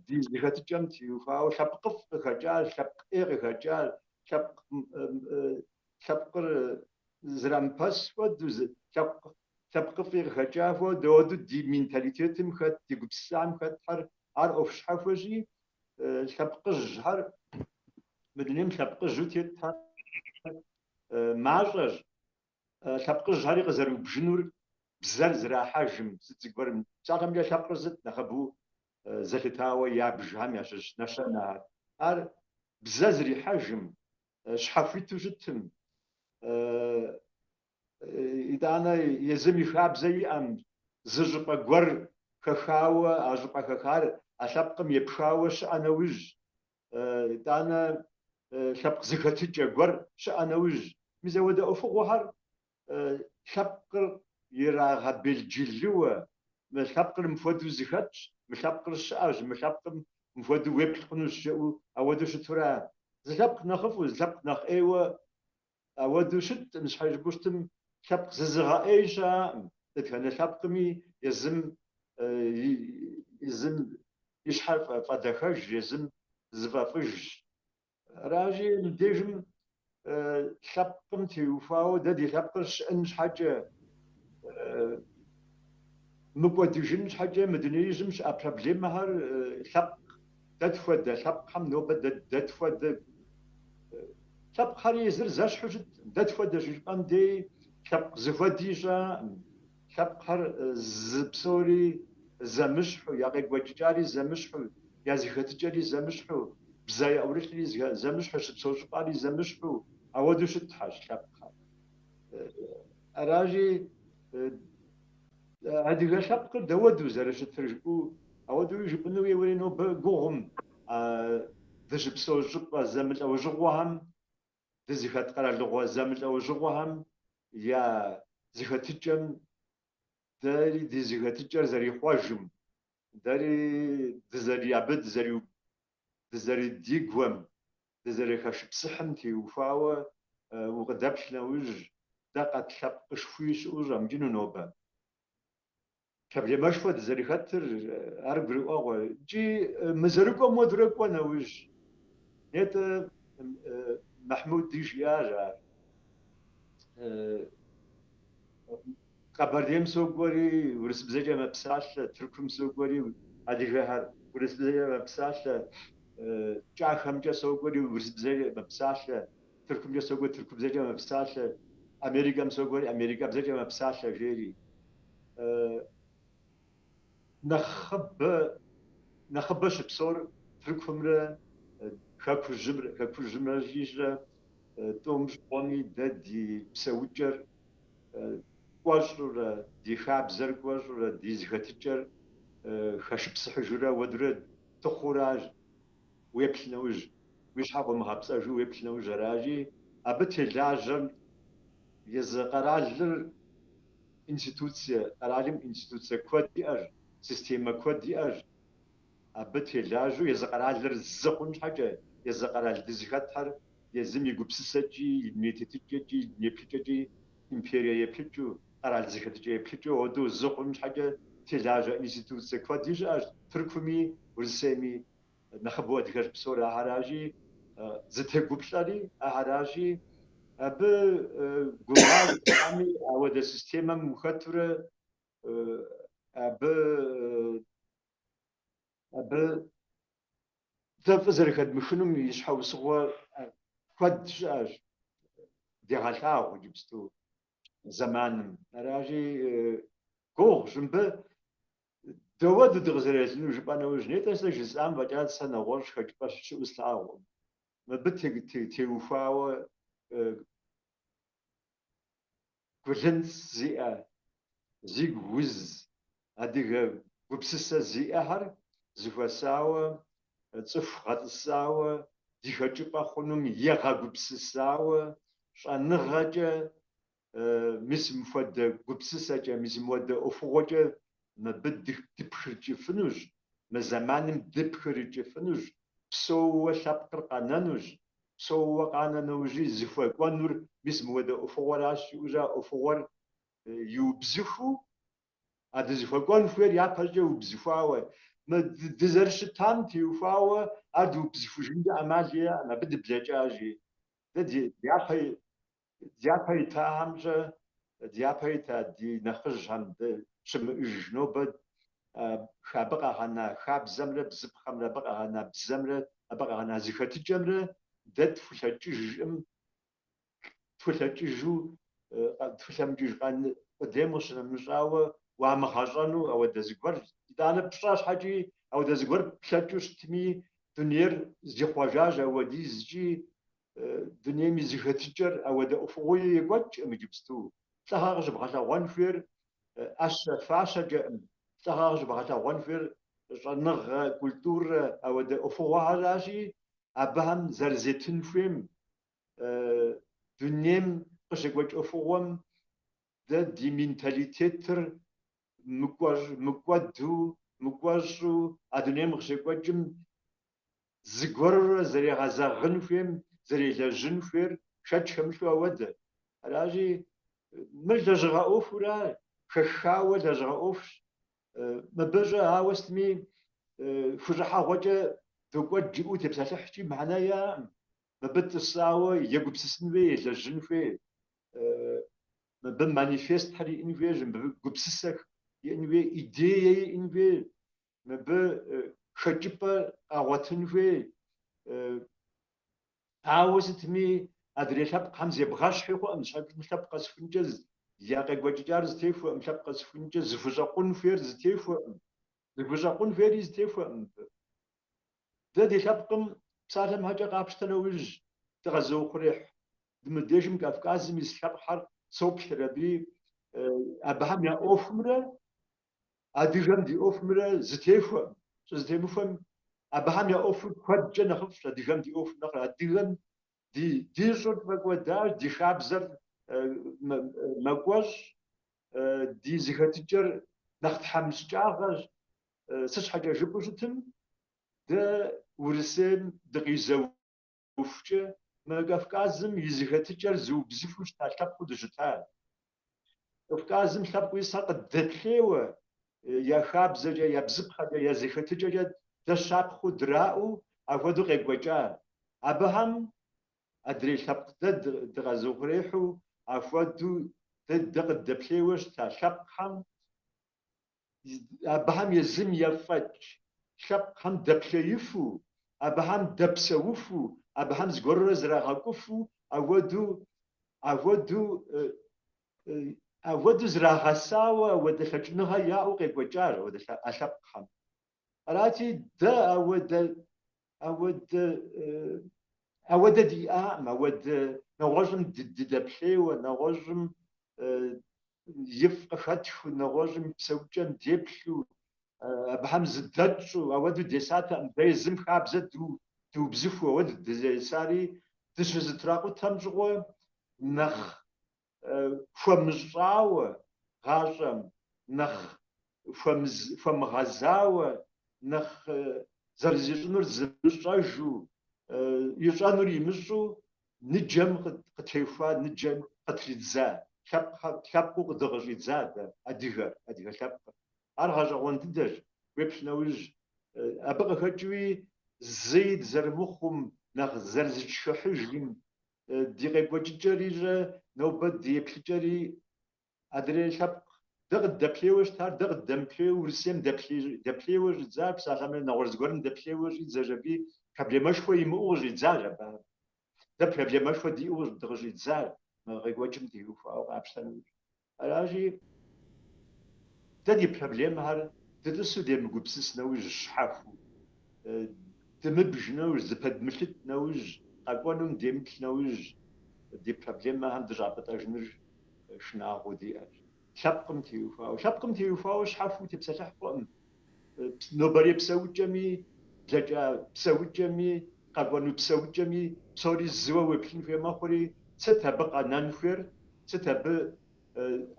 ди зэхэтыкӏэм теухуауэ лъэпкъыфӏ къыхэкӏар, лъэпкъ ӏей къыхэкӏар, лъэпкъ лъэпкъыр зэрамыпэс хуэдэу, лъэпкъ лъэпкъыфӏи къыхэкӏа хуэдэу, ауэдэу ди менталитетым хэт, ди гупсысэм хэтхэр, ар ӏуэху щхьэхуэщи, лъэпкъыжьхэр, мы дунейм лъэпкъыжьу тетхэр мащӏэщ. Лъэпкъыжьхэри къызэрыубжынур бзэр зэрахьэжым, сыт зыгуэрым. Псалъэмкӏэ лъэпкъыр сыт нэхъыбэу зэлъытауэ ябжхэм ящыщ нэщэнэ ар. Ар бзэ зэрихьэжым, щхьэхуиту щытым, итӏанэ езым и хабзэ иӏэм, зы щӏыпӏэ гуэр хэхауэ, а щӏыпӏэ хэхар а лъэпкъым епхауэ щыӏэ нэужь, итӏанэ лъэпкъ зэхэтыкӏэ гуэр щыӏэ нэужь, мис ауэдэ ӏуэхугъуэхэр лъэпкъыр ирагъэбелджылыуэ, мы лъэпкъыр мыпхуэдэу зэхэтщ, мы лъэпкъыр щыӏэщ, мы лъэпкъым мыпхуэдэу уеплъ хъунущ жаӏэу ауэдэу щытура. Зы лъэпкъ нэхъыфӏу, зы лъэпкъ нэхъ ӏейуэ Ауэдэу щыткъым, щхьэ жыпӏэу щытым лъэпкъ зызыгъэӏей щыӏэкъым. Дэтхэнэ лъэпкъми езым езым и щхьэр фӏэдэхэжщ, езым зыфӏэфӏыжщ. Аращи, мыбдежым Лъэпкъым теухуауэ дэ ди лъэпкъыр щыӏэн щхьэкӏэ, мыкӏуэдыжын щхьэкӏэ мы дунеижьым щыӏэ проблемэхэр лъэпкъ дэ тхуэдэ лъэпкъхэм нобэ дэ тхуэдэ лъэпкъхэри езыр зэщхьу щыткъым. Дэ тхуэдэ щыжыпӏэм дей лъэпкъ зыхуэди щыӏэкъым. Лъэпкъхэр зы псори зэмыщхьу, я къекӏуэкӏыкӏари зэмыщхьу, я зэхэтыкӏэри зэмыщхьу, бзэ яӏурылъри зэмыщхьу, щыпсэу щӏыпӏэри зэмыщхьу, ауэдэу щытхьэщ лъэпкъхэр. Аращи, адыгэ лъэпкъыр дауэдэу зэрыщытыр жыпӏэу, ауэдэуи жыпӏэну еуэри нобэ гугъум дыщыпсэу щӏыпӏэ зэмылӏэужьыгъуэхэм, дызыхэт къэралыгъуэ зэмылӏэужьыгъуэхэм я зэхэтыкӏэм дэри ди зэхэтыкӏэр зэрихъуэжым, дэри дызэри абы дызэрыдигуэм, дызэрыхэшыпсыхьым теухуауэ укъыдэплъ нэужь, дэ къэтлъэпкъышхуи щыӏэу щӏэмыкӏыну нобэ. Проблемэшхуэ дызэрыхэтыр ар гурыӏуэгъуэ. Икӏи мы зэрыкӏуэм хуэдэурэ кӏуэ нэужь, нетӏэ Мэхьмуди жиӏащ ар. Къэбэрдейм сокӏуэри урысыбзэкӏэ мэпсалъэ, Тыркум сокӏуэри адыгэхэр урысыбзэкӏэ мэпсалъэ, Кӏахэмкӏэ сокӏуэри урысыбзэкӏэ мэпсалъэ, Тыркумкӏэ сокӏуэ тыркубзэкӏэ мэпсалъэ, Америкэм сокӏуэри америкэбзэкӏэ мэпсалъэ, жери. Нэхъыбэ нэхъыбэ щыпсэур Тыркумрэ Хэкужьымрэ Хэкужьымрэ щӏищрэ тӏум щыгъуэми дэ ди псэукӏэр кӏуэщӏурэ, ди хабзэр кӏуэщӏурэ, ди зэхэтыкӏэр хэшыпсыхьыжурэ ауэдурэ дыхъуращ уеплъ нэужь, уи щхьэ къыумыгъэпцӏэжу уеплъ нэужь аращи, абы телажьэм езы къэралыр институцие, къэралым институцие куэд иӏэщ, системэ куэд иӏэщ. Абы телажьэу езы къэралыр зы хъун щхьэкӏэ, езы къэрал дызыхэтхэр езым и гупсысэкӏи, и дуней тетыкӏэкӏи, и дуней еплъыкӏэкӏи империе еплъыкӏэу, къэрал зэхэтыкӏэ еплъыкӏэу ауэдэу зы хъун щхьэкӏэ телажьэ институцие куэди щыӏэщ, Тыркуми, Урысейми нэхъыбэу адыгэр щыпсэур ахэращи, зытегуплӏэри ахэращи, абы гумащӏэми ауэдэ системэм ухэтурэ абы абы дэ фӏы зэрыхэдмыхынум и щхьэусыгъуэ куэд щыӏэщ, дегъэлъагъу иджыпсту зэманым. Аращи, гугъущ мыбы дауэду дыкъызэрелыну жыпӏэ нэужь, нетӏэ сэ жысӏам фӏэкӏа сэ нэгъуэщӏ хэкӏыпӏэ щыӏэу слъагъукъым. Мыбы теухуауэ гулынцӏ зиӏэ, зигу уз адыгэ гупсысэ зиӏэхэр зыхуэсауэ, цӏыху гъэтӏысауэ, ди хэкӏыпӏэ хъунум егъэгупсысауэ, щӏэныгъэкӏэ, мис мыпхуэдэ гупсысэкӏэ, мис мыуэдэ ӏуэхугъуэкӏэ мыбы дыпхырыкӏыфынущ, мы зэманым дыпхырыкӏыфынущ, псэууэ лъэпкъыр къэнэнущ, псэууэ къанэ нэужьи зыхуэкӏуэнур мис мыуэдэ ӏуэхугъуэращ, жиӏэу а ӏуэхугъуэр иубзыхуу, а дызыхуэкӏуэн хуейр япэщӏыкӏэ убзыхуауэ, мы дызэрыщытам теухуауэ ар дыубзыхужынкӏэ ӏэмал иӏэкъым, абы дыблэкӏащи. Дэ дяпэ Дяпэ итахэмкӏэ, дяпэ ита ди нэхъыжьхэм дэ щымыӏыж нобэ абы къагъэна хабзэмрэ бзыпхъэмрэ, абы къагъэна бзэмрэ, абы къагъэна зэхэтыкӏэмрэ дэ тхулъэкӏыжкъым, тхулъэкӏыжу, тхулъэмыкӏыж къудейм къыщынэмыщӏауэ уамыгъэщӏэну ауэдэ зыгуэр, итӏанэ пщӏэ щхьэкӏи ауэдэ зыгуэр плъэкӏыу щытми, дунейр зихъуэжащ ауэдизкӏи, Дунейм и зэхэтыкӏэр ауэдэ ӏуэхугъуи екӏуэкӏкъым иджыпсту. Лӏыгъэ къыщыбгъэлъэгъуэн хуейр ӏэщэ фащэкӏэкъым, лӏыгъэ къыщыбгъэлъэгъуэн хуейр щӏэныгъэ, культурэ ауэдэ ӏуэхугъуэхэращи, абыхэм зэрызетын хуейм, дунейм къыщекӏуэкӏ ӏуэхугъуэм дэ ди менталитетыр мыкӏуэду, мыкӏуэщӏу а дунейм къыщекӏуэкӏым зыгуэрурэ зэрегъэзэгъын хуейм, зэрелэжьын хуейр шэч хэмылъу ауэдэ. Аращи, мыр лэжьыгъэ ӏуэхура, хэхауэ лэжьыгъэ ӏуэхущ. Мыбы щӏэ ауэ сытми хущӏыхьэгъуэкӏэ докӏуэд жыпӏэу тепсэлъыхькӏи мыхьэнэ иӏэкъым. Мыбы тӏысауэ егупсысын хуей, елэжьын хуей. Мыбы манифестхэр иӏэн хуейщ, мыбы гупсысэ иӏэн хуей, идее иӏэн хуей, мыбы хэкӏыпӏэ къагъуэтын хуей. Ауэ сытми адрей лъэпкъхэм зебгъэщхьи хъуӏым, щхьэкӏэ лъэпкъ къэсхункӏэ я къекӏуэкӏыкӏар зэтехуэӏым, лъэпкъ къэсхункӏэ зыхущӏэкъун хуейр зэтехуэӏым, зыхущӏэкъун хуейри зэтехуэӏым мыбы. Дэ ди лъэпкъым псалъэм щхьэкӏэ къапщтэ нэужь дыкъэзыухъурехь мыбдежым Кавказым ис лъэпкъхэр соплъыр аби, абыхэм я ӏуэхумрэ адыгэм ди ӏуэхумрэ зэтехуэӏым. Щӏызэтемыхуэм абыхэм я ӏуэхур куэдкӏэ нэхъыфӏщ адыгэм ди ӏуэхум нэхърэ. Адыгэм ди ди щӏыр тфӏэкӏуэдащ, ди хабзэр мэкӏуэщӏ, ди зэхэтыкӏэр нэхъ тхьэмыщкӏагъэщ. Сыт щхьэкӏэ жыпӏэу щытым, дэ Урысейм дыкъизэухукӏэ мы Кавказым и зэхэтыкӏэр зыубзыхуу щыта лъэпкъыу дыщыта. Кавказым лъэпкъыу исхэр къыддэплъейуэ, я хабзэкӏэ, я бзыпхъэкӏэ, я зэхэтыкӏэкӏэ дэ щапхъэу драӏэу апхуэдэу къекӏуэкӏа. Абыхэм адрей лъэпкъ дэ дыкъэзыухъурехьу апхуэдэу дэ дэ къыддэплъейуэ щыта лъэпкъхэм абыхэм езым ефӏэкӏ лъэпкъхэм дэплъеифу, абыхэм дэпсэуфу, абыхэм зыгуэрурэ зрагъэкӏуфу, апхуэдэу, апхуэдэу, апхуэдэу зрагъэсауэ, апхуэдэ лъэкӏыныгъэ яӏэу къекӏуэкӏащ апхуэдэ а лъэпкъхэм. Арати, дэ апхуэдэ, апхуэдэ, апхуэдэ диӏакъым, апхуэдэ нэгъуэщӏым дыдэплъейуэ, нэгъуэщӏым ифӏ къыхэтхыу, нэгъуэщӏым и псэукӏэм деплъу, абыхэм зыдэтщӏу, апхуэдэу десатэкъым. Дэ езым хабзэ дыубзыхуу апхуэдэу дызэресари, дыщызэтракъутэм щыгъуэ нэхъ хуэмыщӏауэ гъащӏэм, нэхъ хуэмыгъэзауэ, нэхъ зэрызищӏынур зымыщӏэжу, ищӏэнур имыщӏу ныджэм къытехуа, ныджэм къытридза лъэпкъыу къыдыкъыщӏидза дэ адыгэр, адыгэ лъэпкъыр. Ар гъэщӏэгъуэн дыдэщ, уеплъ нэужь. Абы къыхэкӏыуи зыи дызэрымыхъум, нэхъ зэрызытшхыхьыжым, ди къекӏуэкӏыкӏэри-щэ, нобэ ди еплъыкӏэри Адрей лъэпкъ дэ къыддэплъейуэ щытар, дэ къыддэмыплъейуэ Урысейм дэплъейуэ щӏидзар, псалъэмэ нэгъуэщӏ зыгуэрым дэплъейуэ щӏидзэщ аби, проблемэшхуэ имыӏэу къыщӏидзащ абы. Дэ проблемэшхуэ диӏэу дыкъыщӏидзар мы къекӏуэкӏым теухуауэ къапщтэ нэужь. Аращи, дэ ди проблемэхэр дытӏысу демыгупсыс нэужь щхьэхуу, дымыбж нэужь, зыпэдмылъыт нэужь, къэкӏуэнум демыплъ нэужь, ди проблемэхэм дыщӏапӏытӏэжыныр шынагъуэу диӏэщ. Лъэпкъым теухуауэ. Лъэпкъым теухуауэ щхьэхуэу утепсэлъыхь хъуӏым. Нобэрей псэукӏэми, блэкӏа псэукӏэми, къэкӏуэну псэукӏэми псори зыуэ уеплъын хуей мэхъури, сыт абы къэнэн хуейр, сыт абы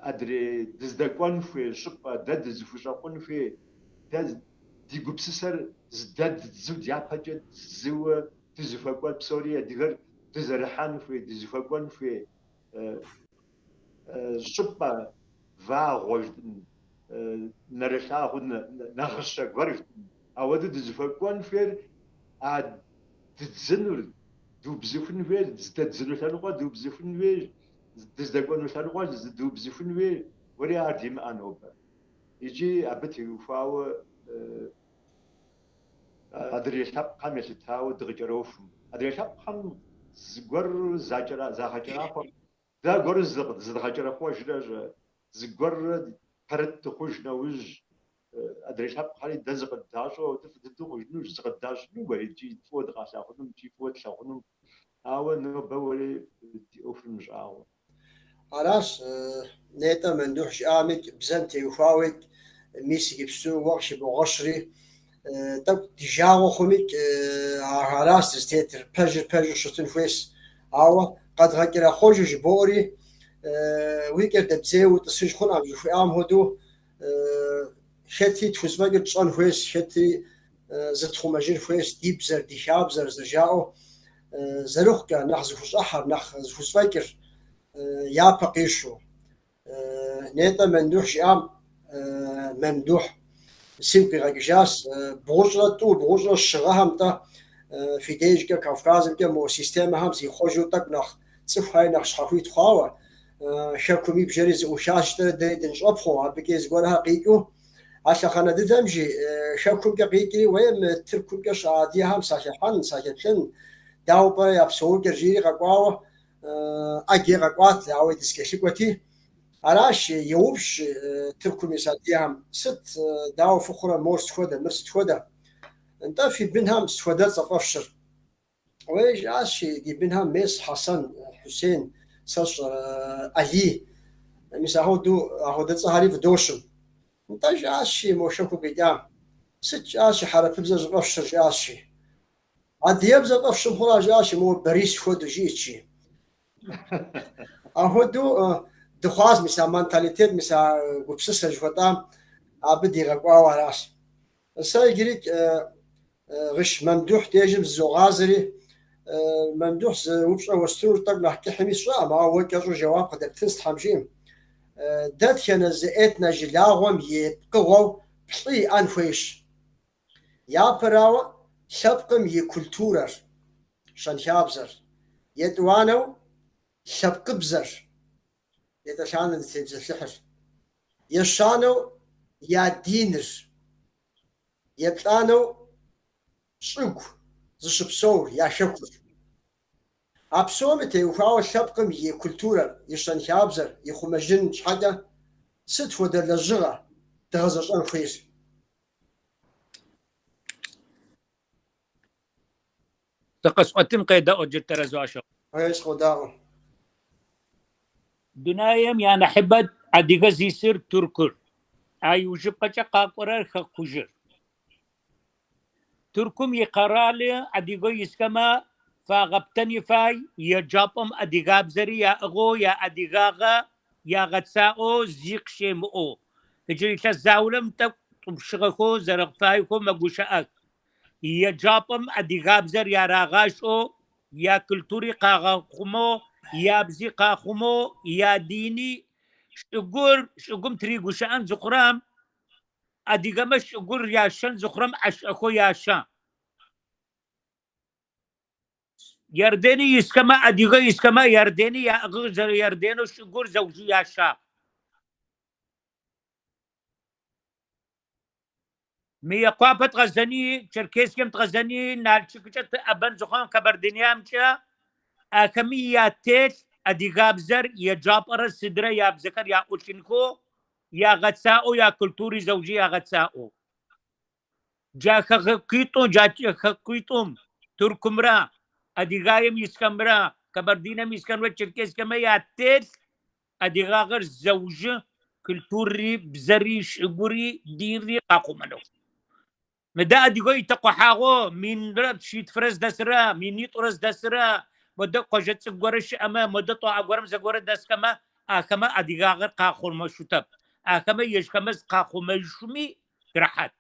адрей дыздэкӏуэн хуей щӏыпӏэ, дэ дызыхущӏэкъун хуей, дэ ди гупсысэр здэддзу дяпэкӏэ зыуэ дызыхуэкӏуэн псори адыгэр дызэрыхьэн хуей, дызыхуэкӏуэн хуей щӏыпӏэ, вагъуэ жытӏын, нэрылъагъуу нагъыщэ гуэр жытӏын. Ауэдэу дызыхуэкӏуэн хуейр а ддзынур, дыубзыхун хуейр, здэддзыну лъэныкъуэр дыубзыхун хуейр, дыздэкӏуэну лъэныкъуэр зыдыубзыхун хуейр, уэри ар димыӏэ нобэ. Икӏи абы теухуауэ адрей лъэпкъхэм елъытауэ дыкъыкӏэрохум. Адрей лъэпкъхэм зыгуэр загъэкӏэрахъуэ, дэ аргуэру зыдгъэкӏэрэхъуэжрэ-щэ, зыгуэррэ пэрыт дыхъуж нэужь, адрей лъэпкъхэри дэ зыкъыддащӏу ауэдэ фӏы дыдэу хъужынущ, зыкъыддащӏыну уэри икӏи фӏыуэ дыкъалъагъунум икӏи фӏыуэ тлъагъунум. Ауэ нобэ уэри ди ӏуэхур мыщӏагъуэ. Аращ, нетӏэ Мамдухь жиӏамикӏ, бзэм теухуауикӏ, мис иджыпсту уэ къыхыбогъэщри, тӏэкӏу ди жагъуэ хъумикӏ, аращ дызытетыр, пэжыр пэжу щытын хуейщ. Ауэ къэдгъэкӏэрэхъуэжу жыбоӏэри, уи кӏэр дэбдзейуэ утӏысыж хъункъым жыхуиӏам хуэдэу, хэти тхузэфӏэкӏыр тщӏэн хуейщ, хэти зытхъумэжын хуейщ ди бзэр, ди хабзэр зэрыжаӏэу зэрыхъукӏэ, нэхъ зыхущӏыхьэр, нэхъ зыхузэфӏэкӏыр япэ къищу. Нетӏэ Мамдухь жиӏам, Мамдухь сигу къигъэкӏыжащ, 202, 203 гъэхэм-тӏэ. Фи дежкӏэ, Кавказымкӏэ мо системэхэм зихъуэжу тӏэкӏу нэхъ цӏыхухэри нэхъ щхьэхуит хъуауэ, хэкум и бжэри зэӏухащ жытӏэрэ дэри дыныщӏэпхъуэу, абыкӏи зыгуэрхэр къикӏыу. А лъэхъэнэ дыдэм жи хэкумкӏэ къикӏри, уей, мы Тыркумкӏэ щыӏэ адыгэхэм сахыхьэн, сахэплъын, дауэ пӏэрэ я псэукӏэр жиӏэри къэкӏуауэ, ӏэджэ къэкӏуат, ауэ дызэкӏэлъыкӏуэти. Аращ, еупщӏ Тыркум ис адыгэхэм, сыт, дауэ фыхъурэ, мор сыт хуэдэ, мыр сыт хуэдэ? Нтӏэ, фи бынхэм сыт хуэдэцӏэ фӏэфщыр? Уей, жиӏащ, ди бынхэм мес Хьэсэн, Хьусен, сэ сщӏэрэ, Алий. Мис ахуэдэу, ахуэдэ цӏэхэри фӏыдощым. Нтӏэ, жиӏащ, мо хэкум къикӏам. Сыт, жиӏащ, хьэрыпыбзэ щӏыфӏэфщыр, жиӏащ. Адыгэбзэ фӏэфщым хъура, жиӏащ, мо Борис хуэдэу, жиӏэт, жи. Ахуэдэу дыхъуащ, мис а менталитет, мис а гупсысэ жыхуэтӏам абы дигъэкӏуауэ аращ. Сэ иджырикӏ Гъыш Мамдухь дежым зызогъазэри, Мамдухь зы упщӏэ уэстынур тӏэкӏу нэхъ кӏыхьми сщӏэкъым, ауэ уэ кӏэщӏу жэуап къыдэптынщ, Тхьэм жиӏэм. Дэтхэнэ зы этно-жылагъуэм и пкъыгъуэу плӏы иӏэн хуейщ. Япэрауэ, лъэпкъым и культурэр, щэнхабзэр. Етӏуанэу, лъэпкъыбзэр, етӏэлъанэ дытепсэлъыхьыр. Ещанэу, я диныр. Еплӏанэу, щӏыгу зыщыпсэур, я хэкур. А псоми теухуауэ лъэпкъым и культурэр, и щэнхабзэр ихъумэжын щхьэкӏэ сыт хуэдэ лэжьыгъэ дгъэзэщӏэн хуейр? Сэ къэсӏуэтым къедэӏуэ джыр тэрэзу ащыгъ. Ей, сыкъодаӏуэ. Дунаем янахьыбэ адыгэ зисыр Тыркур, а иужыпкъэкӏэ къакӏорэр хэкужыр. Тыркум икъэралы адыгэ исхэмэ фагъэптэни фай, еджапӏэм адыгабзэри яӏыгъэу, яадыгагъэ ягъэцаӏоу зи къыщемыӏоу. Иджы илъэс заулэм тӏэкӏу тӏупщыгъэхэу зэрэфаехэу мэгущыӏэх. Еджапӏэм адыгабзэр ярагъашӏэу, якультури къагъэхъумэу, ябзи къахъумэу, ядини чӏыгур чӏыгум тыригущыӏэн зыхъурэм, Адыгэмэ чӏыгур ящэн зыхъурэм ӏэшӏэхэу ящэ. Иордание исхэмэ, адыгэ исхэмэ, Иордание яӏыгъыр зэры Иорденэу чӏыгур зэужы ящагъ. Мыекъуапэ дгъэзэни, Черкесием дгъэзэни, Налшыккӏэ тыӏэбэн зыхъурэм Кабардиниемкӏэ ахэми ятелъ адыгабзэр еджапӏэрэ сыдрэ ябзэхэр яӏулъынхэу ягъэцаӏоу, якультури зэужы ягъэцаӏоу. Джа хэгъэгуитӏум, джа хэкуитӏум, Тыркумрэ Адыгаем исхэмрэ, Кабардинэм исхэмрэ Черкесхэмрэ ятелъ адыгагъэр зэужы культурри, бзэри, чӏыгури, динри къахъумэнэу. Мыдэ адыгэ итэкъухьагъэу минрэ шъитфырэ зыдэсырэ, минитӏурэ зыдэсырэ, модэ къуэжэ цӏыкӏу горэ щыӏэмэ, модэ тӏуаӏэ горэм зэгорэ дэсхэмэ, ахэмэ адыгагъэр къахъумэшъутэп. Ахэмэ ежьхэмэ зыкъахъумэжьшъуми рэхьат.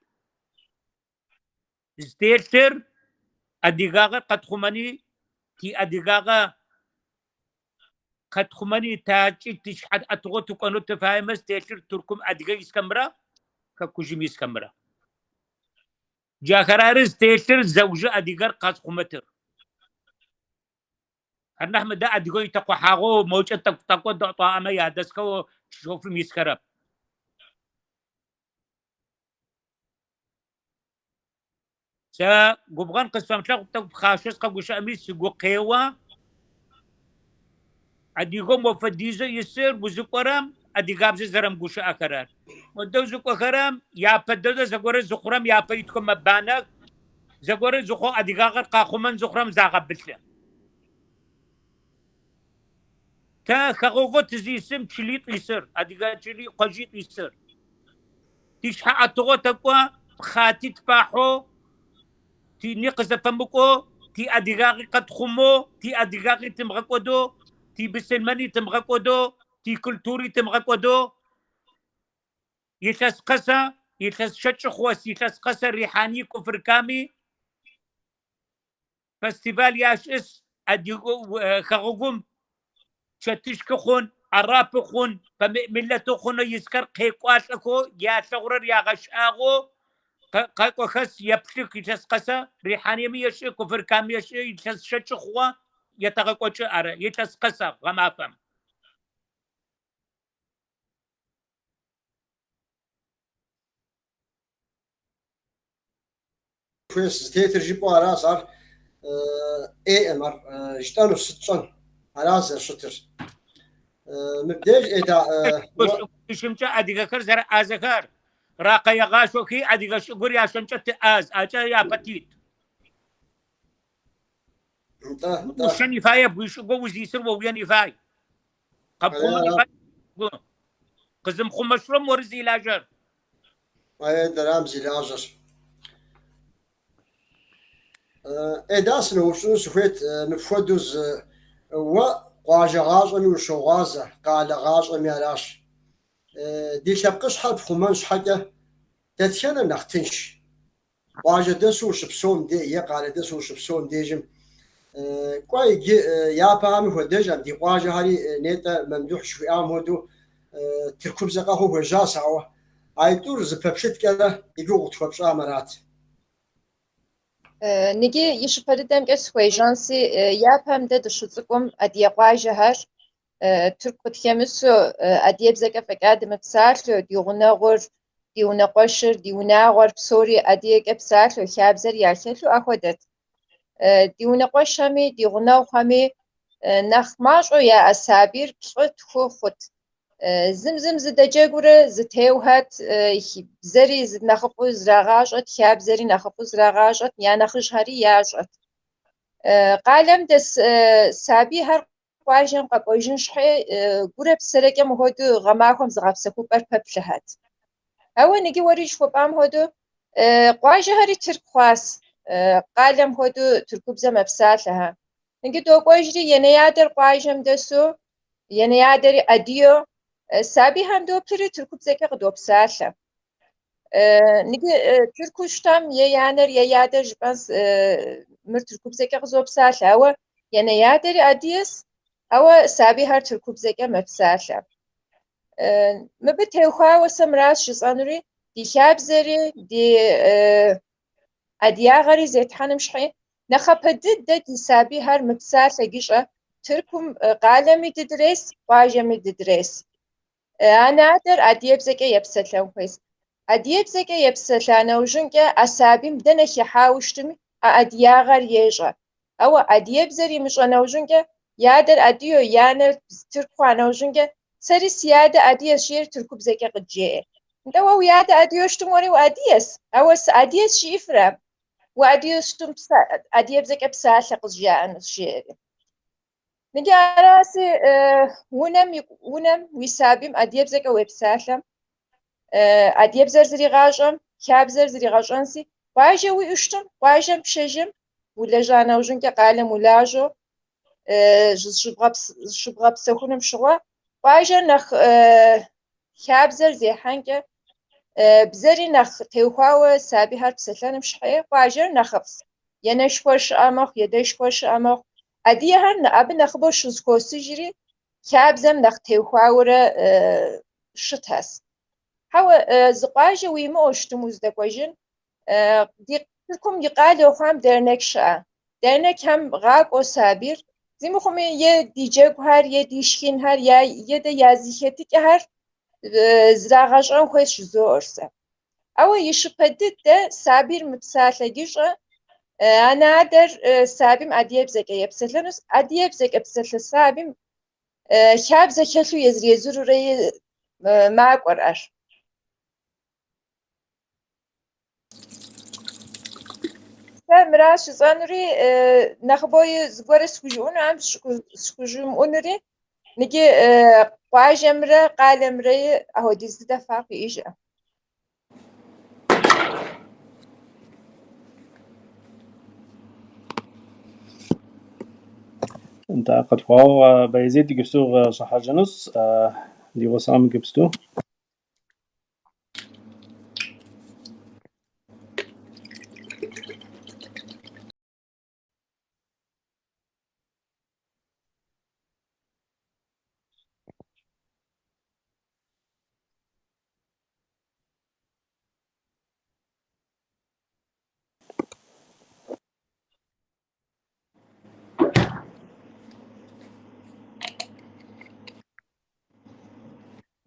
Зытелъыр адыгагъэр къэтхъумэни, тиадыгагъэ къэтхъумэни такӏи тишъхьэ ӏэтыгъэу тыкӏонэу тыфаемэ, зытелъыр Тыркум адыгэ исхэмрэ хэкужым исхэмрэ. Джахэр ары зытелъыр зэужы адыгэр къэзхъумэтыр. Ар нахь мыдэ адыгэ итэкъухьагъэу мокӏэ тӏэкӏу-тӏэкӏу тӏуаӏэмэ ядэсхэу шъофым исхэрэп. Сэ губгъэн къысфэмылъэгъу тӏэкӏу пхъашэу сыкъэгущыӏэми сыгу къеуэ. Адыгэу мо фэдизэу исыр узыкӏорэм адыгабзэ зэрэмыгущыӏэхэрэр. Модэ узыкӏохэрэм япэ дэдэ зэгорэ зыхъурэм япэ итхэу мэбанэх, зэгорэ зыхъоу адыгагъэр къахъумэн зыхъурэм загъэбылъы. Тэ хэгъэгоу тызисым чылитӏу исыр, адыгэ чыли къоджитӏу исыр. Тишъхьэ ӏэтыгъэу тэкӏо, пхъати тпахьэу, тини къызэфэмыкӏоу, тиадыгагъи къэтхъумэу, тиадыгагъи тымыгъэкӏодэу, тибысылмэни тымыгъэкӏодэу, тикультури тымыгъэкӏодэу, илъэс къэсэ, илъэс щэкӏы хъугъэс, илъэс къэсэ Рихьани Кфар-Ками Фестиваль яшӏыс адыгэ хэгъэгум чэтышкы хъун, арапы хъун, пэмыӏ миллэты хъунэу исхэр къекӏуалӏэхэу, ялъэгъурэр ягъэшӏагъоу. Къакӏуэхэс еплъых илъэс къэсэ, Рихьаниеми ешӏы, Кувырками ешӏы, илъэс щэкӏы хъугъэ етэгъэкӏокӏы ары, илъэс къэсэ гъэмафэм. Хуейщ зытетыр жыпӏэу аращ, ар ӏейкъым, ар жытӏэну сыт тщӏэн, аращ зэрыщытыр. Мыбдеж Эда уэ. Щӏыгу адыгэхэр зэрыӏазэхэр, ракъэ егъашъохи адыгэ щӏыгур ящэнкӏэ тыӏаз, акӏэ япэ тит. Нтӏэ, нтӏэ. Ущэн ифаеп, уи щӏыгу узисыр уэ уен ифай. Къэпхъумэн ифай. Къызымхъумэшъурэм оры зилажьэр. Ае, дэрам зилажьэр. Эда, сыноупщӏыну сыхуейт мыпхуэдэу зы уэ къуажэ гъащӏэми ущогъуазэ, къалэ гъащӏэми аращ. Ди лъэпкъыщхьэр пхъумэн щхьэкӏэ дэтхэнэр нэхъ тынш? Къуажэдэсу ущыпсэум де е къалэдэсу ущыпсэум дежым, кӏуэ иджы япэхэми хуэдэжӏэм, ди къуажэхэри нетӏэ Мамдухь жыхуиӏам хуэдэу тыркубзэ къэхъуу хуежьащ, ауэ аитӏур зыпэплъыткӏэрэ и гугъу къытхуэпщӏам арат. Ныджы и щыпэ дыдэмкӏэ сыхуежьэнси, япэм дэ дыщыцӏыкӏум адыгэ къуажэхэр тырку къытхэмысу, адыгэбзэкӏэ фӏэкӏа дымыпсалъэу, ди гъунэгъур, ди унэкъуэшыр, ди унагъуэр псори адыгэкӏэ псалъэу, хабзэр яхэлъу ахуэдэт. Ди унэкъуэшхэми, ди гъунэгъухэми нэхъ мащӏэу яӏэ сабийр плӏы-тху хъут. Зым зым зыдэджэгурэ зытеухэт, бзэри нэхъыфӏу зрагъащӏэт, хабзэри нэхъыфӏу зрагъащӏэт, я нэхъыжьхэри ящӏэт. Къалэм дэс сабийхэр къуажэм къэкӏуэжын щхьэ гурэ псэрэкӏэ мыхуэдэу гъэмахуэм зыгъэпсэхупӏэр пэплъэхэт. Ауэ ныджы уэри жыхуэпӏам хуэдэу къуажэхэри тырку хъуас, къалэм хуэдэу тыркубзэ мэпсалъэхэ. Ныджы докӏуэжри енэ-ядэр къуажэм дэсу, енэ-ядэри адыгэу, сабийхэм доплъри тыркубзэкӏэ къыдопсалъэ. Ныджы тыркуу щытам е янэр е ядэр жыпӏэнс мыр тыркубзэкӏэ къызопсалъэ, ауэ енэ-ядэри адыгэс, ауэ сабийхэр тыркубзэкӏэ мэпсалъэ. Мыбы теухуауэ сэ мыращ жысӏэнури, ди хабзэри, ди адыгагъэри зетхьэным щхьи, нэхъапэ дыдэ ди сабийхэр мыпсалъэ гищӏэ Тыркум къалэми дыдрес, къуажэми дыдрес. Анэ-адэр адыгэбзэкӏэ епсэлъэн хуейс. Адыгэбзэкӏэ епсэлъа нэужьынкӏэ а сабийм дэнэ хыхьауэ щытми, а адыгагъэр ещӏэ. Ауэ адыгэбзэр имыщӏэ нэужьынкӏэ, и адэр адыгэу, и анэр тырку хъуа нэужьынкӏэ, сэри си адэ адыгэщ жиӏэри тыркубзэкӏэ къыджеӏэ. Нтӏэ уэ уи адэ адыгэу щытым уэри уадыгэс, ауэ сыадыгэс жиӏэфрэ? Уадыгэу щытым адыгэбзэкӏэ псалъэ къызжаӏэнущ, жеӏэри. Ныджы араси, унэм уи сабийм адыгэбзэкӏэ уепсалъэм, адыгэбзэр зригъащӏэм, хабзэр зригъэщӏэнси, къуажэ уиӏэу щытым, къуажэм пшэжым, улэжьа нэужьынкӏэ къалэм улажьэу, зыщыбгъэпсэхуным щыгъуэ, къуажэр нэхъ хабзэр зехьэнкӏэ, бзэри нэхъ теухуауэ сабийхэр псэлъэным щхьэ къуажэр нэхъыфӏщ. Енэшхуэр щыӏэ мэхъу, едэшхуэр щыӏэ мэхъу. Адыгэхэр абы нэхъыбэу щызэхуосыжри, хабзэм нэхъ теухуауэрэ щытэс. Хьэуэ, зы къуажэ уимыӏэу щытым уздэкӏуэжын, ди Тыркум и къалэу хъуам дернек щыӏэ. Дернекхэм гъакӏуэу сабийр, зи мыхъуми е ди джэгухэр, е ди шхынхэр, е дэ я зэхэтыкӏэхэр зрагъэщӏэн хуейщ жызоӏэр сэ. Ауэ и щыпэ дыдэ сабийр мыпсалъэ гищӏэ, анэ-адэр сабийм адыгэбзэкӏэ епсэлъэнущ, адыгэбзэкӏэ псалъэ сабийм хабзэ хэлъу езыр-езырурэ макӏуэр ар. Сэ мыращ жысӏэнури, нэхъыбэуи зыгуэрэ схужыӏэнуӏэм, схужымыӏэнури, ныджы къуажэмрэ къалэмрэ ахуэдиз дыдэ фаркъ иӏэжӏэ. Нтӏэ, къытхуэгъэгъу, Баязид иджыпсту щӏыхьэжынущ, ди гъусэм иджыпсту.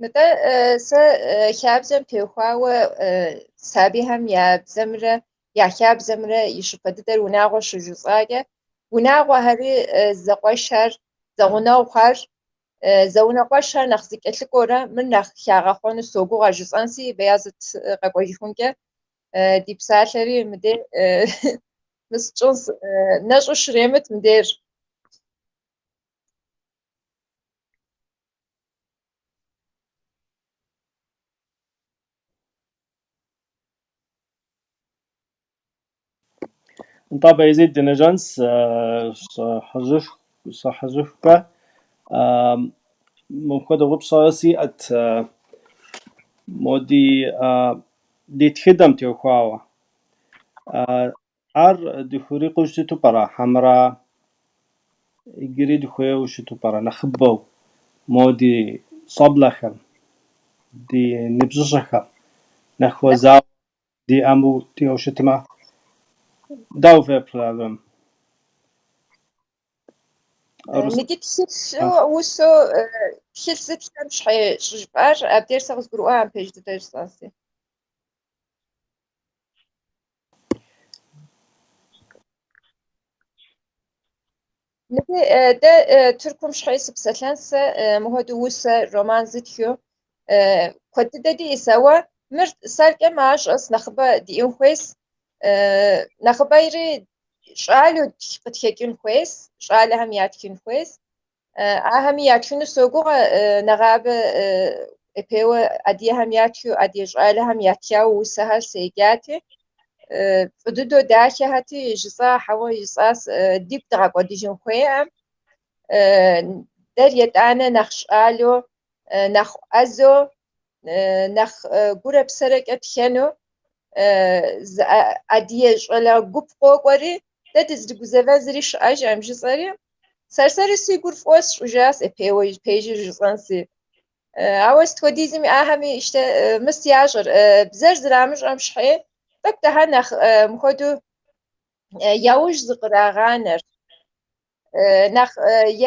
Нтӏэ, сэ хабзэм теухуауэ сабийхэм я бзэмрэ я хабзэмрэ и щыпэ дыдэр унагъуэ щыжысӏакӏэ, унагъуэхэри зэкъуэшхэр, зэгъунэгъухэр, зэунэкъуэшхэр нэхъ зэкӏэлъыкӏуэурэ мыр нэхъ хагъэхъуэну согугъэ жысӏэнси, Бэязыт къэкӏуэжыхункӏэ ди псалъэри мыдей мыс тщӏынс, нэщӏу щремыт мыдейр. Нтӏэ, Баязид, дынежьэнс щӏыхьэжыхукӏэ. Мыпхуэдэ упщӏэ сиӏэт мо ди тхыдэм теухуауэ. Ар дыхурикъуу щыту пӏэрэ, хьэмэрэ иджыри дыхуейуэ щыту пӏэрэ нэхъыбэу мо ди щӏэблэхэм, ди ныбжьыщӏэхэм нэхъ хуэзауэ диӏэу щытмэ, дауэ феплърэ абым? Мыди тхылъу, усэу, тхылъ зытхэм щхьэ щӏыжыпӏар абдеж сэ къызгурыӏуакъым пэж дыдэ жысӏэнси. Мыди дэ Тыркум щхьэ сыпсэлъэн сэ мыхуэдэу усэ, роман зытхыу куэд дыдэ диӏэс, ауэ мыр сэркӏэ мащӏэс, нэхъыбэ диӏэн хуейс. Нэхъыбэри щӏалэу къытхэкӏын хуейс, щӏалэхэм ятхын хуейс. Ахэми ятхыну согугъэ, нэгъабэ ӏепейуэ адыгэхэм ятхыу, адыгэ щӏалэхэм ятхауэ усэхэр седжати, фӏы дыдэу дахэхэти, жысӏа, хьэуэ жысӏас, дигу дгъэкӏуэдыжын хуейкъым. Дэр етӏанэ нэхъ щӏалэу, нэхъ ӏэзэу, нэхъ гурэ псэрэкӏэ тхэну зы адыгэ щӏалэ гуп къокӏуэри, дэ дызэрыгузэвэн зыри щыӏэжкъым жысӏэри, сэр-сэри си гур фӏыуэ сщӏыжащ ӏепейуэ пэжыр жысӏэнси. Ауэ сыт хуэдизми ахэми ищтэ мыс ящӏэр, бзэр зэрамыщӏэм щхьей, тӏэкӏу дахэр нэхъ мыхуэдэу яужь зыкърагъанэр, нэхъ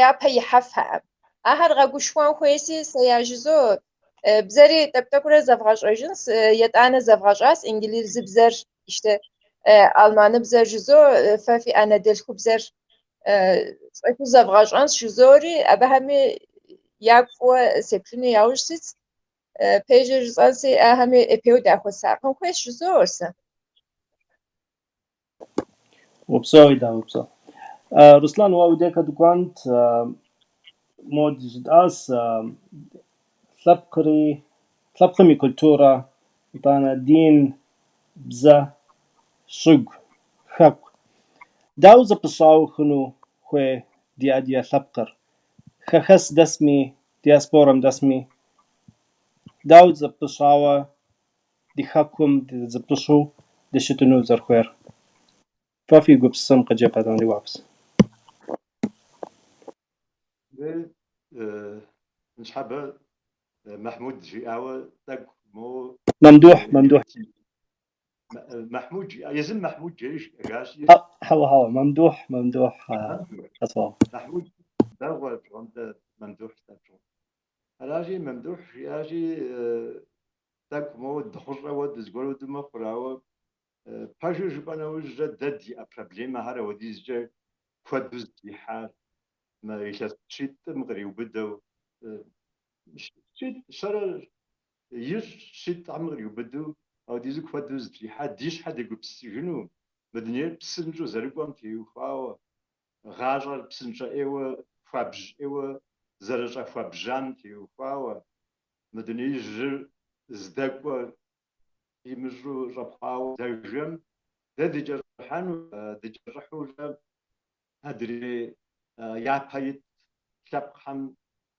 япэ ихьэфхэкъым. Ахэр гъэгушхуэн хуейси, сэ яжызоӏэ, бзэри тӏэкӏу-тӏэкӏурэ зэвгъэщӏэжынс, етӏанэ зэвгъэщӏащ инджылызыбзэр, ищтэ алманыбзэр жызоӏэ, фэ фи анэдэлъхубзэр щӏэхыу зэвгъэщӏэнс жызоӏэри, абыхэми ягу фӏыуэ сеплъыну яужь ситс. Пэжыр жысӏэнси, ахэми ӏепейуэ дахуэсакъын хуейщ жызоӏэр сэ. Упсэу, Идар, упсэу. Руслан, уэ уи дей дыкӏуэнт, мо жытӏащ лъэпкъри, лъэпкъым и культурэ, итӏанэ дин, бзэ, щӏыгу, хэку. Дауэ зэпыщӏауэ хъуну хуей ди адыгэ лъэпкъыр? Хэхэс дэсми, диаспорэм дэсми, дауэ зэпыщӏауэ ди хэкум зэпыщӏэу дыщытыну зэрыхуейр? Фэ фи гупсысэм къыджепӏэтэмэ ди гуапэс. Ныщхьэбэ Мэхьмуд жиӏауэ тӏэкӏу моуэ Мамдухь, Мамдухь. Мэхьмуд жиӏа, езым Мэхьмуд жери жиӏэжащи. Хьэуэ, хьэуэ, Мамдухь, Мамдухь, къэсӏуагъ. Мэхьмуд дэгъуэ пщӏондэ Мамдухь жысӏа. Аращи, Мамдухь жиӏащи, тӏэкӏу моуэ дыхъущӏэуэ дызыгуэру дымыхъур, ауэ пэжыр жыпӏэ нэужькӏэ дэ диӏэ проблемэхэр ауэдизкӏэ куэду зытрихьар мы илъэс щитӏым къриубыдэу, щитӏ, щэрэ ищӏ щитӏым къриубыдэу ауэдизу куэду зытрихьар ди щхьэ дегупсысыжыну, мы дунейр псынщӏэу зэрыкӏуэм теухуауэ, гъащӏэр псынщӏэ ӏейуэ, хуабжь ӏейуэ зэрыщӏэхуэбжьам теухуауэ, мы дунеижьыр здэкӏуэр имыщӏу щӏэпхъуауэ здэжэм, дэ дыкӏэщӏыхьэну, дыкӏэщӏыхьурэ адрей япэ ит лъэпкъхэм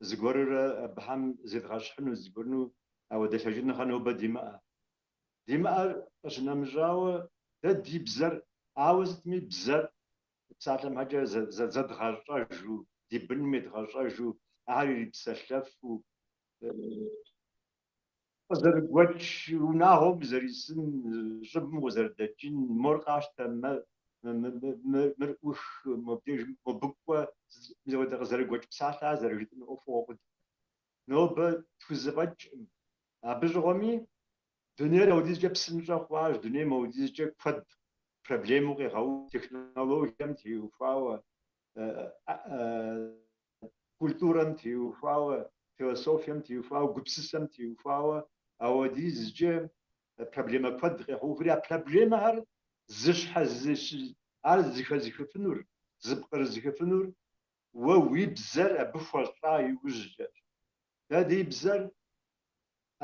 зыгуэрурэ абыхэм зедгъэщхьыну, зыгуэрыну ауэдэ лъэкӏыныгъэ нобэ димыӏэ. Димыӏэр къыщынэмыщӏауэ, дэ ди бзэр, ауэ сытми бзэр псалъэм щхьэкӏэ зэдгъэщӏэжу, ди быным едгъэщӏэжу, ахэр ирипсэлъэфу, къызэрыгуэкӏ унагъуэм узэрисын, щӏыбым узэрыдэкӏын, мор къащтэ, мыр ӏух, мобдеж мобы кӏуэ, мис апхуэдэ къызэрыгуэкӏ псалъэ зэрыжытӏын ӏуэхугъуэ къудей. Нобэ тхузэфӏэкӏкъым. Абы щыгъуэми дунейр ауэдизкӏэ псынщӏэ хъуащ, дунейм ауэдизкӏэ куэд проблемэу къегъэув технологием теухуауэ, культурэм теухуауэ, философием теухуауэ, гупсысэм теухуауэ ауэдизкӏэ проблемэ куэд къегъэуври, а проблемэхэр зыщхьэ ар зыхэзыхыфынур, зыпкърызыхыфынур уэ уи бзэр абы хуэщӏа иужькӏэщ. Дэ ди бзэр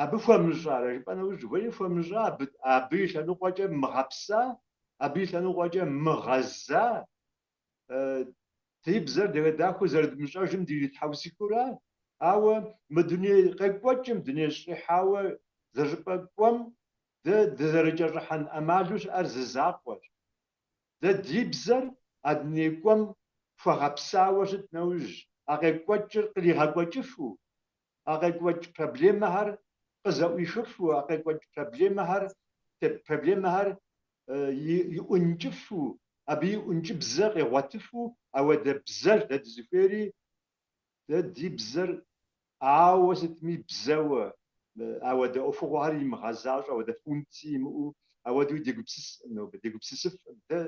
абы хуэмыщӏарэ жыпӏэ нэужь, уэри хуэмыщӏа, абы и лъэныкъуэкӏэ мыгъэпса, абы и лъэныкъуэкӏэ мыгъэза, ди бзэр дахэ-дахэу зэрыдмыщӏэжым диритхьэусыхыурэ, ауэ мы дуней къекӏуэкӏым, дуней щӏихьауэ зыщӏыпӏэ кӏуэм дэ дызэрыкӏэщӏыхьэн ӏэмалу щыӏэр зы закъуэщ. Дэ ди бзэр а дуней кӏуэм хуэгъэпсауэ щыт нэужь, а къекӏуэкӏыр къригъэкӏуэкӏыфу, а къекӏуэкӏ проблемэхэр къызэӏуихыфу, а къекӏуэкӏ проблемэхэр иӏункӏыфу, абы и ӏункӏыбзэ къигъуэтыфу, ауэдэ бзэр дэ дызыхуейри, дэ ди бзэр ауэ сытми бзэуэ, ауэдэ ӏуэхугъуэхэр имыгъэзащӏэу, ауэдэ функции имыӏэу, ауэдэуи дегупсыскъым нобэ, дегупсысыфкъым. Дэ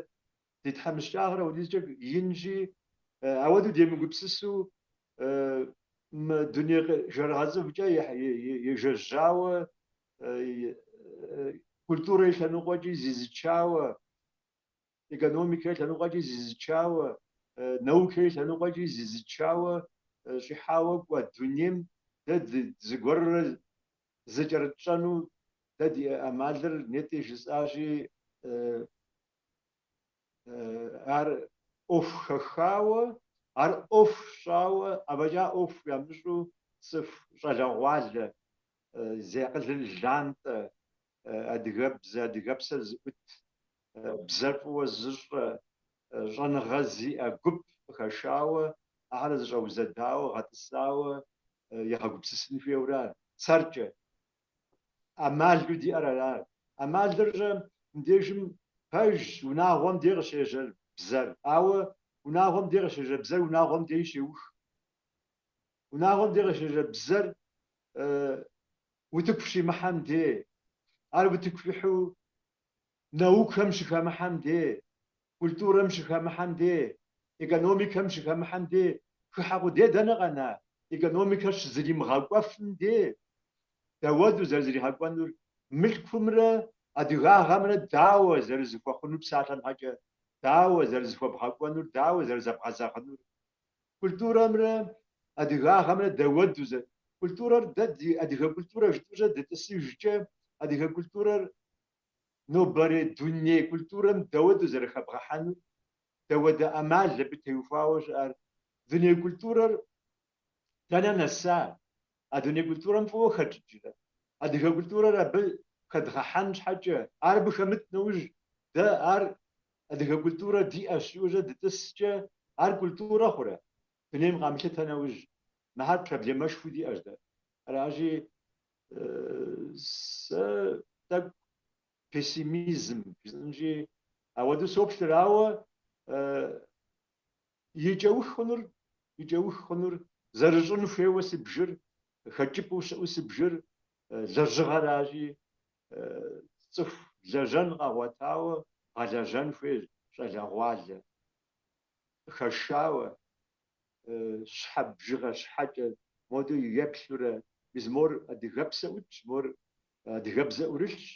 ди тхьэмыщкӏагъэр ауэдизкӏэ инщи, ауэдэу демыгупсысу мы дуней жэрыгъэцӏывкӏэ ежэжьауэ, культурэ и лъэныкъуэкӏи зизычауэ, экономикэ и лъэныкъуэкӏи зизычауэ, наукэ и лъэныкъуэкӏи зизычауэ щӏихьауэ кӏуэ дунейм дэ зыгуэрурэ зыкӏэрытщӏэну дэ ди ӏэмалыр нетӏи жысӏащи, ар ӏуэху хэхауэ, ар ӏуэху щӏауэ, афӏэкӏа ӏуэху ямыщӏу цӏыху щӏалэгъуалэ зи акъылыр лантӏэ, адыгэбзэ, адыгэпсэр зыӏут, бзэр фӏыуэ зыщӏэ, щӏэныгъэ зиӏэ гуп къыхэшауэ, ахэр зэщӏэузэдауэ, гъэтӏысауэ егъэгупсысын хуейуэра сэркӏэ. ӏэмалу диӏэр ара. ӏэмалыр-щэ мыбдежым пэжщ, унагъуэм дей къыщежьэр бзэр. Ауэ унагъуэм дей къыщежьэ бзэр унагъуэм дей щеух. Унагъуэм дей къыщежьэ бзэр утыку щимыхьэм дей, ар утыку ихьу наукэм щыхэмыхьэм дей, культурэм щыхэмыхьэм дей, экономикэм щыхэмыхьэм дей, хыхьэ къудей дэнэ къэна, экономикэр щызэримыгъэкӏуэфым дей, дауэду зэрызэригъэкӏуэнур, мылъкумрэ адыгагъэмрэ дауэ зэрызэхуэхъунур псалъэм щхьэкӏэ, дауэ зэрызэхуэбгъэкӏуэнур, дауэ зэрызэбгъэзэгъынур. Культурэмрэ адыгагъэмрэ дауэду зэ. Культурэр дэ ди адыгэ культурэ жытӏэу дытӏысыжкӏэ, адыгэ культурэр нобэрей дуней культурэм дауэду зэрыхэбгъэхьэнур, дауэдэ ӏэмал абы теухуауэ щыӏэр. Дуней культурэр дэнэ нэса? А дуней культурэм фӏыуэ хэтщӏыкӏрэ? Адыгэ культурэр абы хэдгъэхьэн щхьэкӏэ, ар абы хэмыт нэужь, дэ ар адыгэ культурэ диӏэщ жытӏэу дытӏыскӏэ, ар культурэ хъурэ? Дунейм къамылъытэ нэужь, мыхьэр проблемэшхуэу диӏэщ дэ. Аращи, сэ тӏэкӏу пессимизм жысӏэнщи, ауэдэу соплъыр, ауэ и кӏэух хъунур, и кӏэух хъунур зэрыщӏын хуейуэ сыбжыр, хэкӏыпӏэу щыӏэу сыбжыр лэжьыгъэращи, цӏыху лэжьэн къагъуэтауэ гъэлэжьэн хуейщ щӏалэгъуалэ къыхэшауэ, щхьэ бжыгъэ щхьэкӏэ модэу еплъурэ, мис мор адыгэпсэ ӏутщ, мор адыгэбзэ ӏурылъщ,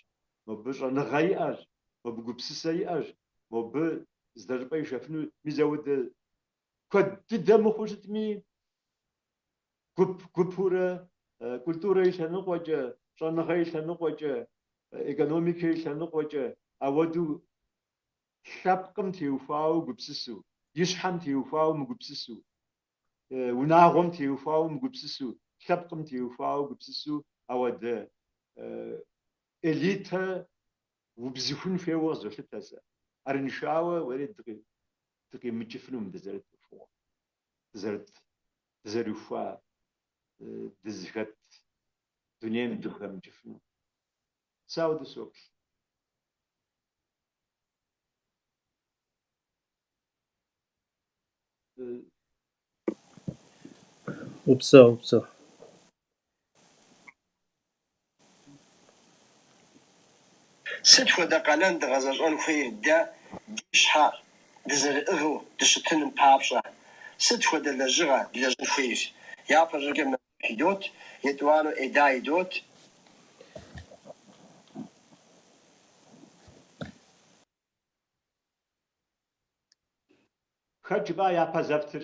мобы щӏэныгъэ иӏэщ, мобы гупсысэ иӏэщ, мобы здэщӏыпӏэ ишэфыну, мис ауэдэ куэд дыдэ мыхъуу щытми, гуп гупурэ культурэ и лъэныкъуэкӏэ, щӏэныгъэ и лъэныкъуэкӏэ, экономикэ и лъэныкъуэкӏэ, ауэдэу лъэпкъым теухуауэ гупсысу, и щхьэм теухуауэ мыгупсысу, унагъуэм теухуауэ мыгупсысу, лъэпкъым теухуауэ гупсысу ауэдэ элитэ убзыхун хуейуэ къызолъытэ сэ. Арыншауэ уэри дыкъимыкӏыфыну мы дызэрыт ӏуэхугъуэм, дызэрыт, дызэрыхуа, дызыхэт дунейм дыхэмыкӏыфыну. Сэ ауэдэу соплъ. Упсэу, упсэу. Сыт хуэдэ къалэн дгъэзэщӏэн хуейр дэ ди щхьэ дызэрыӏыгъыу дыщытыным папщӏэ? Сыт хуэдэ лэжьыгъэ длэжьын хуейр? Япэщӏыкӏэ Мамдухь идот, етӏуанэу Эда идот. Хэт жыпӏа япэ зэптыр?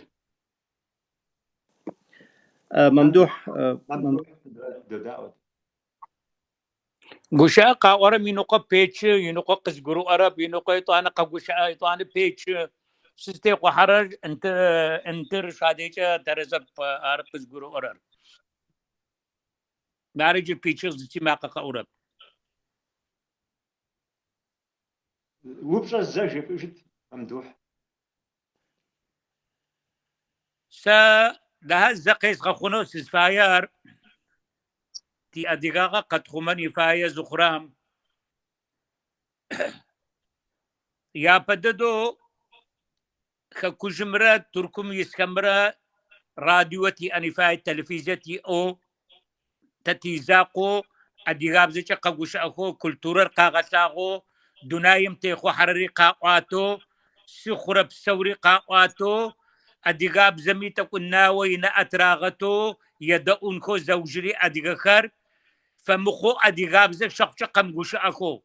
Мамдухь. Мамдухь, додаӏуэт. Гущыӏэ къаӏорэм иныкъо печы, иныкъо къызгурыӏорэп, иныкъо етӏуанэ къэгущыӏэ, етӏуанэ печы. Сызтехъухьэрэр ынтыр шъуадекӏэ тэрэзэп ар къызгурыӏорэр. Мары джы пичыгъ зыци макъэ къэӏурэп. Упщӏэр зэ жепӏыжыт, Мамдухь. Сэ нахь зэ къезгъэхъунэу сызфаер тиадыгагъэ къэтхъумэн ифае зыхъурэм япэ дэдэу хэкужымрэ Тыркум исхэмрэ радио тиӏэн ифай, телевизие тиӏэу, тэ тизакъоу адыгабзэкӏэ къэгущыӏэхэу, культурэр къагъэлъагъоу, дунаим техъухьэрэри къаӏуатэу, сыхъурэ псэури къаӏуатэу, адыгабзэми тӏэкӏу нао инаӏэ тырагъэтэу, едэӏунхэу зэужыри адыгэхэр фэмыхъоу адыгабзэ щэхъукӏэ къэмыгущыӏэхэу.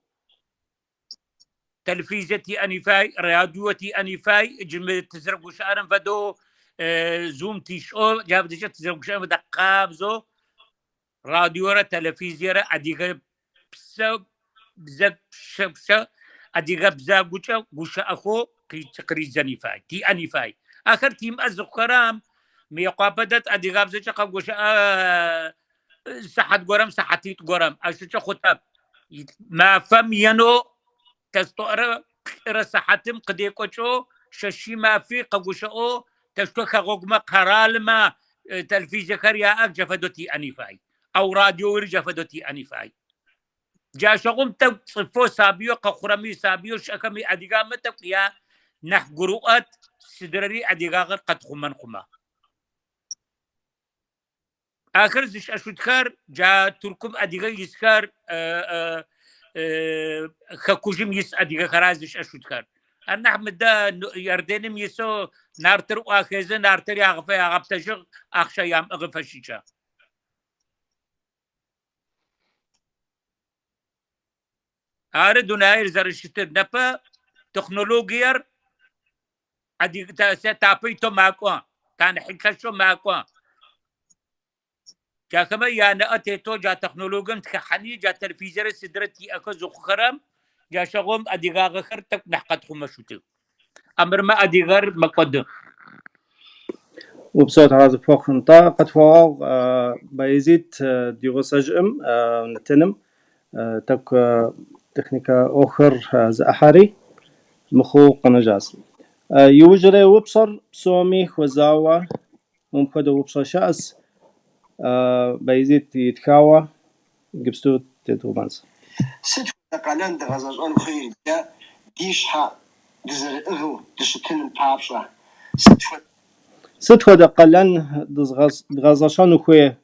Телевизие тиӏэн ифай, радио тиӏэн ифай, джы мы тызэрэгущыӏэрэм фэдэу зум тишӏэу, джа фэдэкӏэ тызэрэгущыӏэрэм фэдэ къабзэу радиорэ телевизиерэ адыгэ псэ бзэ пщэ адыгэ бзэгукӏэ гущыӏэхэу къыридзэн ифай, тиӏэн ифай. Ахэр тимыӏэ зыхъухэрэм Мыекъуапэ дэт адыгабзэкӏэ къэгущыӏэ сыхьат горэм, сыхьатитӏу горэм. Ащыкӏэ хъутэп. Мафэм енэу тэстӏорэ плӏырэ сыхьатым къыдекӏокӏэу чэщи мафи къэгущыӏэу тэшто хэгъэгумэ, къэралмэ телевизиехэр яӏэх, джа фэдэу тиӏэн ифай. Ау радиори джа фэдэу тиӏэн ифай. Джащыгъум тӏэкӏу цӏыфэу сабыеу къэхъурэми, сабыеу щыӏэхэми адыгамэ тӏэкӏу я нахь гурыӏот сыдрэри адыгагъэр къэтхъумэн хъумэ. Ахэр зыщыӏэшъутхэр джа Тыркум адыгэ исхэр хэкужым ис адыгэхэра зыщыӏэшъутхэр. Анахь мыдэ Иорданым исэу нартыр ӏуахезы нартыр ягъэптэжьыгъ ахъщэ ямыӏыгъы фэшӏыкӏэ. Ары дунаир зэрэщытыр. Непэ технологиер адыгэ тапэ итэу макӏо, танахь лъэшэу макӏо. Джахэмэ янэӏэ тетэу джа технологием тхэхьани, джа телевизорэ сыдрэ тиӏэхэ зыхъухэрэм, джащыгъум адыгагъэхэр тӏэкӏу нахь къэтхъумэшъутых. Амырмэ адыгэр мэкӏоды. Упсэу Тхьэ зыпхуэхъу. Нтӏэ, къытхуэгъэгъу Баязит ди гъусэжӏым нэтыным тӏэкӏу техникэ ӏуэхухэр зэӏыхьэри мыхъуу къэнэжащ. Иужьрей упщӏэр псоми хуэзауэ мыпхуэдэ упщӏэ щыӏэщ, Баязит итхауэ иджыпсту тедгъэувэнщ. Сыт хуэдэ къалэн дгъэзэщӏэн хуейр дэ ди щхьэ дызэрыӏыгъыу дыщытыным папщӏэ? Сыт хуэдэ. Сыт хуэдэ къалэн дгъэзэщӏэну хуей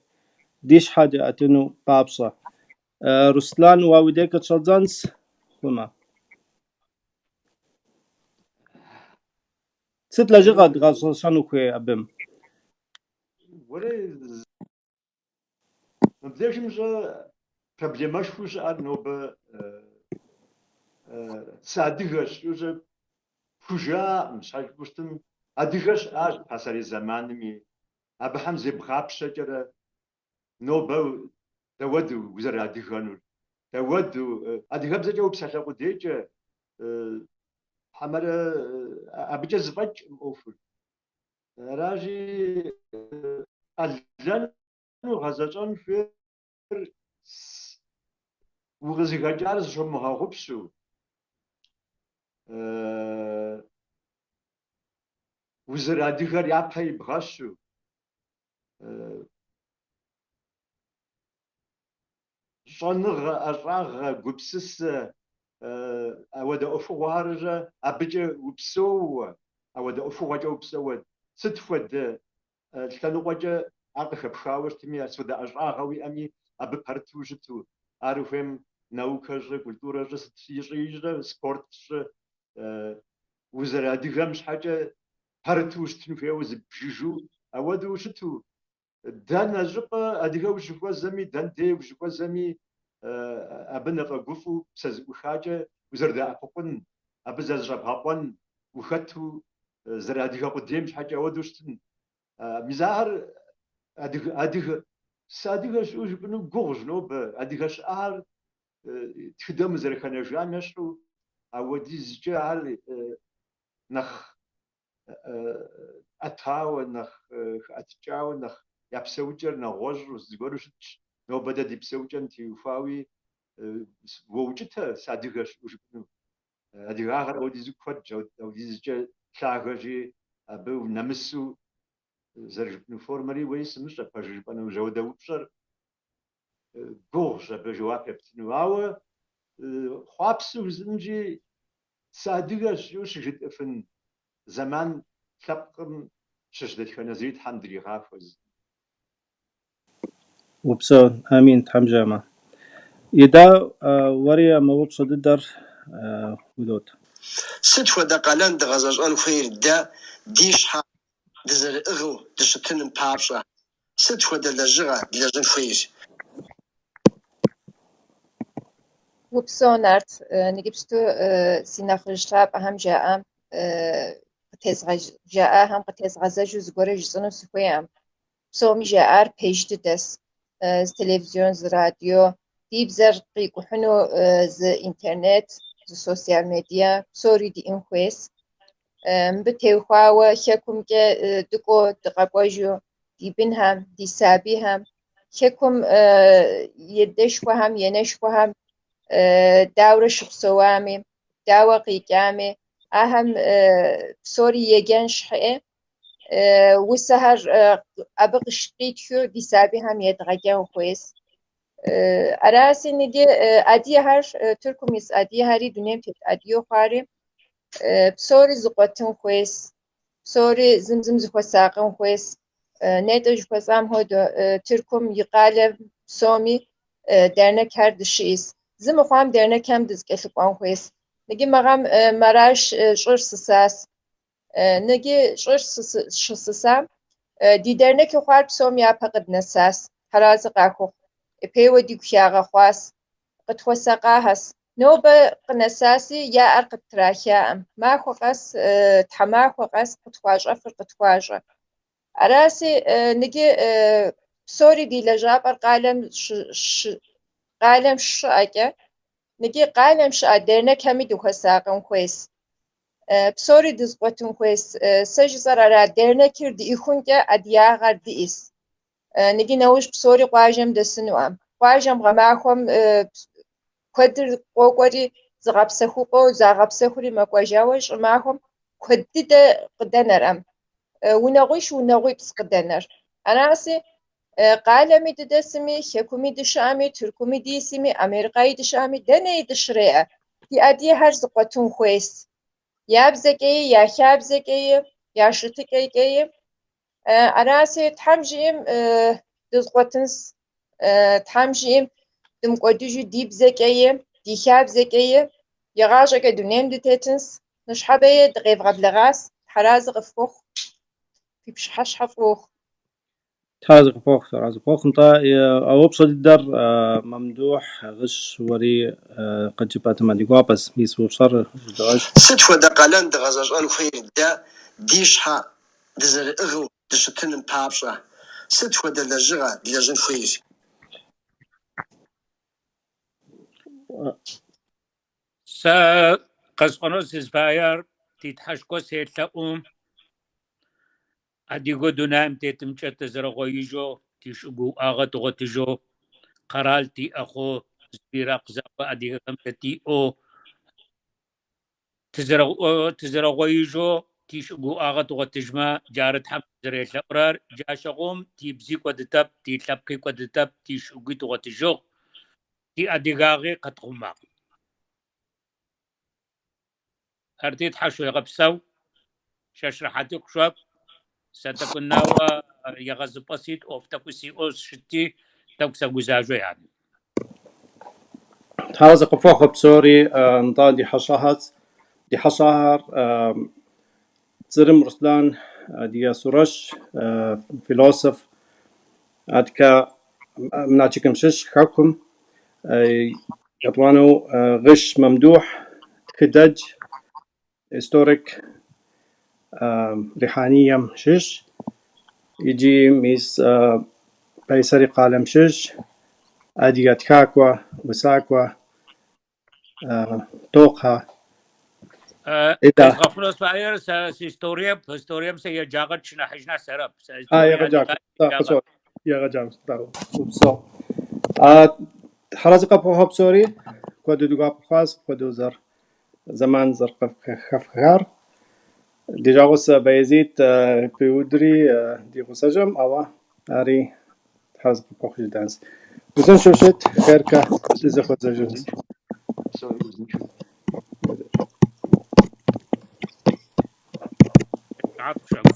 ди щхьэ дыӏэтыну папщӏэ? Руслан, уэ уи дей къытщӏэдзэнщ хъумэ. Сыт лэжьыгъэ дгъэзэщӏэну хуей абым? Уэрэ мыбдежым щӏэ проблемэшхуэу щыӏэр нобэ сыадыгэщ жыпӏэу пхужаӏэкъым, щхьэ жыпӏэу щытым адыгэ щыӏащ пасэрей зэманми, абыхэм зебгъапщэкӏэрэ нобэ дауэду узэрыадыгэнур, дауэду адыгэбзэкӏэ упсалъэ къудейкӏэ хьэмэрэ абыкӏэ зэфӏэкӏкъым ӏуэхур. Аращи, къалэну гъэзэщӏэн хуейр укъызыхэкӏар зыщомыгъэгъупщу, узэрыадыгэр япэ ибгъэщу, щӏэныгъэ, ӏэщӏагъэ, гупсысэ, ауэдэ ӏуэхугъуэхэррэ абыкӏэ упсэууэ, ауэдэ ӏуэхугъуэкӏэ упсэууэ, сыт хуэдэ лъэныкъуэкӏэ ар къыхэпхауэ щытми, сыт хуэдэ ӏэщӏагъэ уиӏэми, абы пэрыту ущыту, ар ухуейм. Наукэ щӏы, культурэ щӏы, сыт ищӏи ищӏрэ, спорт щӏы, узэрыадыгэм щхьэкӏэ пэрыту ущытын хуейуэ зыббжыжу, ауэдэу ущыту, дэнэ щӏыпӏэ адыгэ ущыхуэзэми, дэн дей ущыхуэзэми, абы нэфӏэгуфӏэу псэ зэӏухакӏэ узэрыдэӏэпыкъун, абы зэрызыщӏэбгъэкъуэн ухэту зэрыадыгэ къудейм щхьэкӏэ ауэдэу щытын. Мис ахэр адыгэ, адыгэ, сыадыгэщ жыпӏэу жыпӏэну гугъущ нобэ. Адыгэ щыӏар тхыдэм зэрыхэнэжам ещхьу, ауэдизкӏэ ар нэхъ ӏэтауэ, нэхъ хэӏэтыкӏауэ, нэхъ я псэукӏэр нэгъуэщӏу зыгуэру щытщ. Нобэ дэ ди псэукӏэм теухуауи уоукӏытэ сыадыгэщ жыпӏэну. Адыгагъэр ауэдизу куэдщ, ауэдизкӏэ лъагэщи, абы унэмысу зэрыжыпӏэну формэри уэри сымыщӏэ, пэжыр жыпӏэну. Ауэдэ упщӏэр гугъущ абы жэуап ептыну. Ауэ хъуапсэу жысӏэнщи, сыадыгэщ жиӏэу щыжытӏыфын зэман лъэпкъым щыщ дэтхэнэ зыри Тхьэм дригъахуэ. Упсэу, амин, Тхьэм жиӏэмэ. Идар, уэри мы упщӏэ дыдэр удот. Сыт хуэдэ къалэн дгъэзэщӏэн хуейр дэ ди щхьэ дызэрыӏыгъыу дыщытыным папщӏэ? Сыт хуэдэ лэжьыгъэ длэжьын хуейр? Упсэу, Нарт, иджыпсту си нэхъыжь лъапӏэхэм жаӏам жаӏахэм къытезгъэзэжу зыгуэрэ жысӏэну сыхуейӏым. Псоми жаӏар пэж дыдэс. Зы телевизион, зы радио, ди бзэр къикӏухьыну зы интернет, зы социал медиа, псори диӏэн хуейс. Мыбы теухуауэ хэкумкӏэ дыкӏуэу дыкъэкӏуэжу ди бынхэм, ди сабийхэм, хэкум едэшхуэхэм, енэшхуэхэм дауэрэ щыпсэуами, дауэ къикӏами, ахэм псори еджэн щхьэӏэ усэхэр абы къитхыу ди сабийхэм едгъэджэн хуейс. Араси ныджы адыгэхэр, Тыркум ис адыгэхэри, дунейм тет адыгэу хъуари псори зыкъуэтын хуейс, псори зым зым зыхуэсакъын хуейс. Нетӏэ жыхуэсӏам хуэдэу Тыркум и къалэ псоми дернекхэр дыщыӏис. Зы мыхъуам дернекхэм дызэкӏэлъыкӏуэн хуейс. Ныджы мыгъэм Мараш щӏыр сысас. Ныджы щӏыр щысысам ди дернеки хъуар псом япэ къыднэсас, Тхьэразэ къахухъу. Ипейуэ дигу хагъэхъуас, къытхуэсакъахэс. Нобэ къынэсаси, я ӏэр къыттрахаӏым. Махуэ къэс, тхьэмахуэ къэс къытхуащӏэфыр къытхуащӏэ. Араси, ныджы псори ди лэжьапӏэр къалэм щыӏэкӏэ, ныджы къалэм щыӏэ дернекхэми дыхуэсакъын хуейс. Псори дызыкъуэтын хуейс. Сэ жысӏэр ара, дернекыр диӏыхункӏэ адыгагъэр диӏис. Ныджы нэужь псори къуажэм дэсынуӏэм. Къуажэм гъэмахуэм куэдыр къокӏуэри зыгъэпсэхупӏэу загъэпсэхури мэкӏуэж, ауэ щӏымахуэм куэд дыдэ къыдэнэрӏэм. Унагъуищ, унагъуипцӏ къыдэнэр. Араси, къалэми дыдэсми, хэкуми дыщыӏэми, Тыркуми дисми, Америкаи дыщыӏэми, дэнэи дыщреӏэ. Ди адыгэхэр зыкъуэтын хуейс. Я бзэкӏэи, я хабзэкӏэи, я щытыкӏэкӏэи. Араси, Тхьэм жиӏэм дызыкъуэтынс, Тхьэм жиӏэм дымыкӏуэдыжу ди бзэкӏэи, ди хабзэкӏэи, игъащӏэкӏэ дунейм дытетынс. Ныщхьэбэи дыкъевгъэблэгъас, Тхьэразэ къыфхухъу, фи пщыхьэщхьэ фӏы ухъу. Тхьэразэ къыпхуэхъу, Тхьэразэ къыпхуэхъу. Нтӏэ, а упщӏэ дыдэр Мамдухь Гъыщ уэри къыджепӏатэмэ ди гуапэс. Мис упщӏэр жыдогъэж. Сыт хуэдэ къалэн дгъэзэщӏэн хуейр дэ ди щхьэ дызэрыӏыгъыу дыщытыным папщӏэ? Сыт хуэдэ лэжьыгъэ длэжьын хуейр? Сэ къэсӏону сызыфаер ти Тхьэшхуэ селъэӏу. Адыгэу дунаим тетымкӏэ тызэрэгъоижьэу, тичӏыгу уӏагъэ дгъотыжьэу, къэрал тиӏэ хъоу, зы биракъ закъо адыгэхэмкӏэ тиӏэу, тызэрэгъоижьэу тичӏыгу уӏагъэ дгъотыжьмэ, джары Тхьэм тызэрелъэӏурэр. Джащыгъум тибзи кӏодытэп, тилъэпкъи кӏодытэп, тичӏыгуи дгъотыжьыгъ, тиадыгагъи къэтыухъумагъ. Арти Тхьэ шъуегъэпсэу, чэщ рэхьати къышъуакӏу. Сэ тӏэкӏунауэ егъэзыпӏэ сит, ӏоф тӏэкӏуи сиӏэу сыщытти, тӏэкӏу сэгузажъо яни. Тхьэразэ къыфхуэхъу псори, нтӏэ, ди хьэщӏэхэр, ди хьэщӏэхэр Црым Руслан, адыгэ сурэтыщӏ, философ, адэкӏэ Налшыкым щыщ Хэкум, етӏуанэу Гъыш Мамдухь, тхыдэдж, историк, Рихьэнием щыщ, иджы мис Кайсэри къалэм щыщ, адыгэ тхакӏуэ, усакӏуэ, Токъэ Ида. Къезгъэхъуну сфаер сэ сыисториеп, историем сэ еджагъэр тшынахьыжь нахь сэрэп. Сэ А, историе егъэджакӏуэ. адыгэ еджагъэр. Къысо, егъэджакӏуэ. Упсэу. Тхьэразэ къыфхуэхъу псори, куэду ди гуапэ хъуащ, куэду зэр зэман зэрыхэфхар. Ди жагъуэщ Баязит пиудри ди гъусэжым, ауэ ари тхьэразэ къыпхуэхъу жытӏэнщ. Узыншэу щыт, хъеркэ дызэхуэзэжынщ. Псори узыншэу. Тхьэфӏ.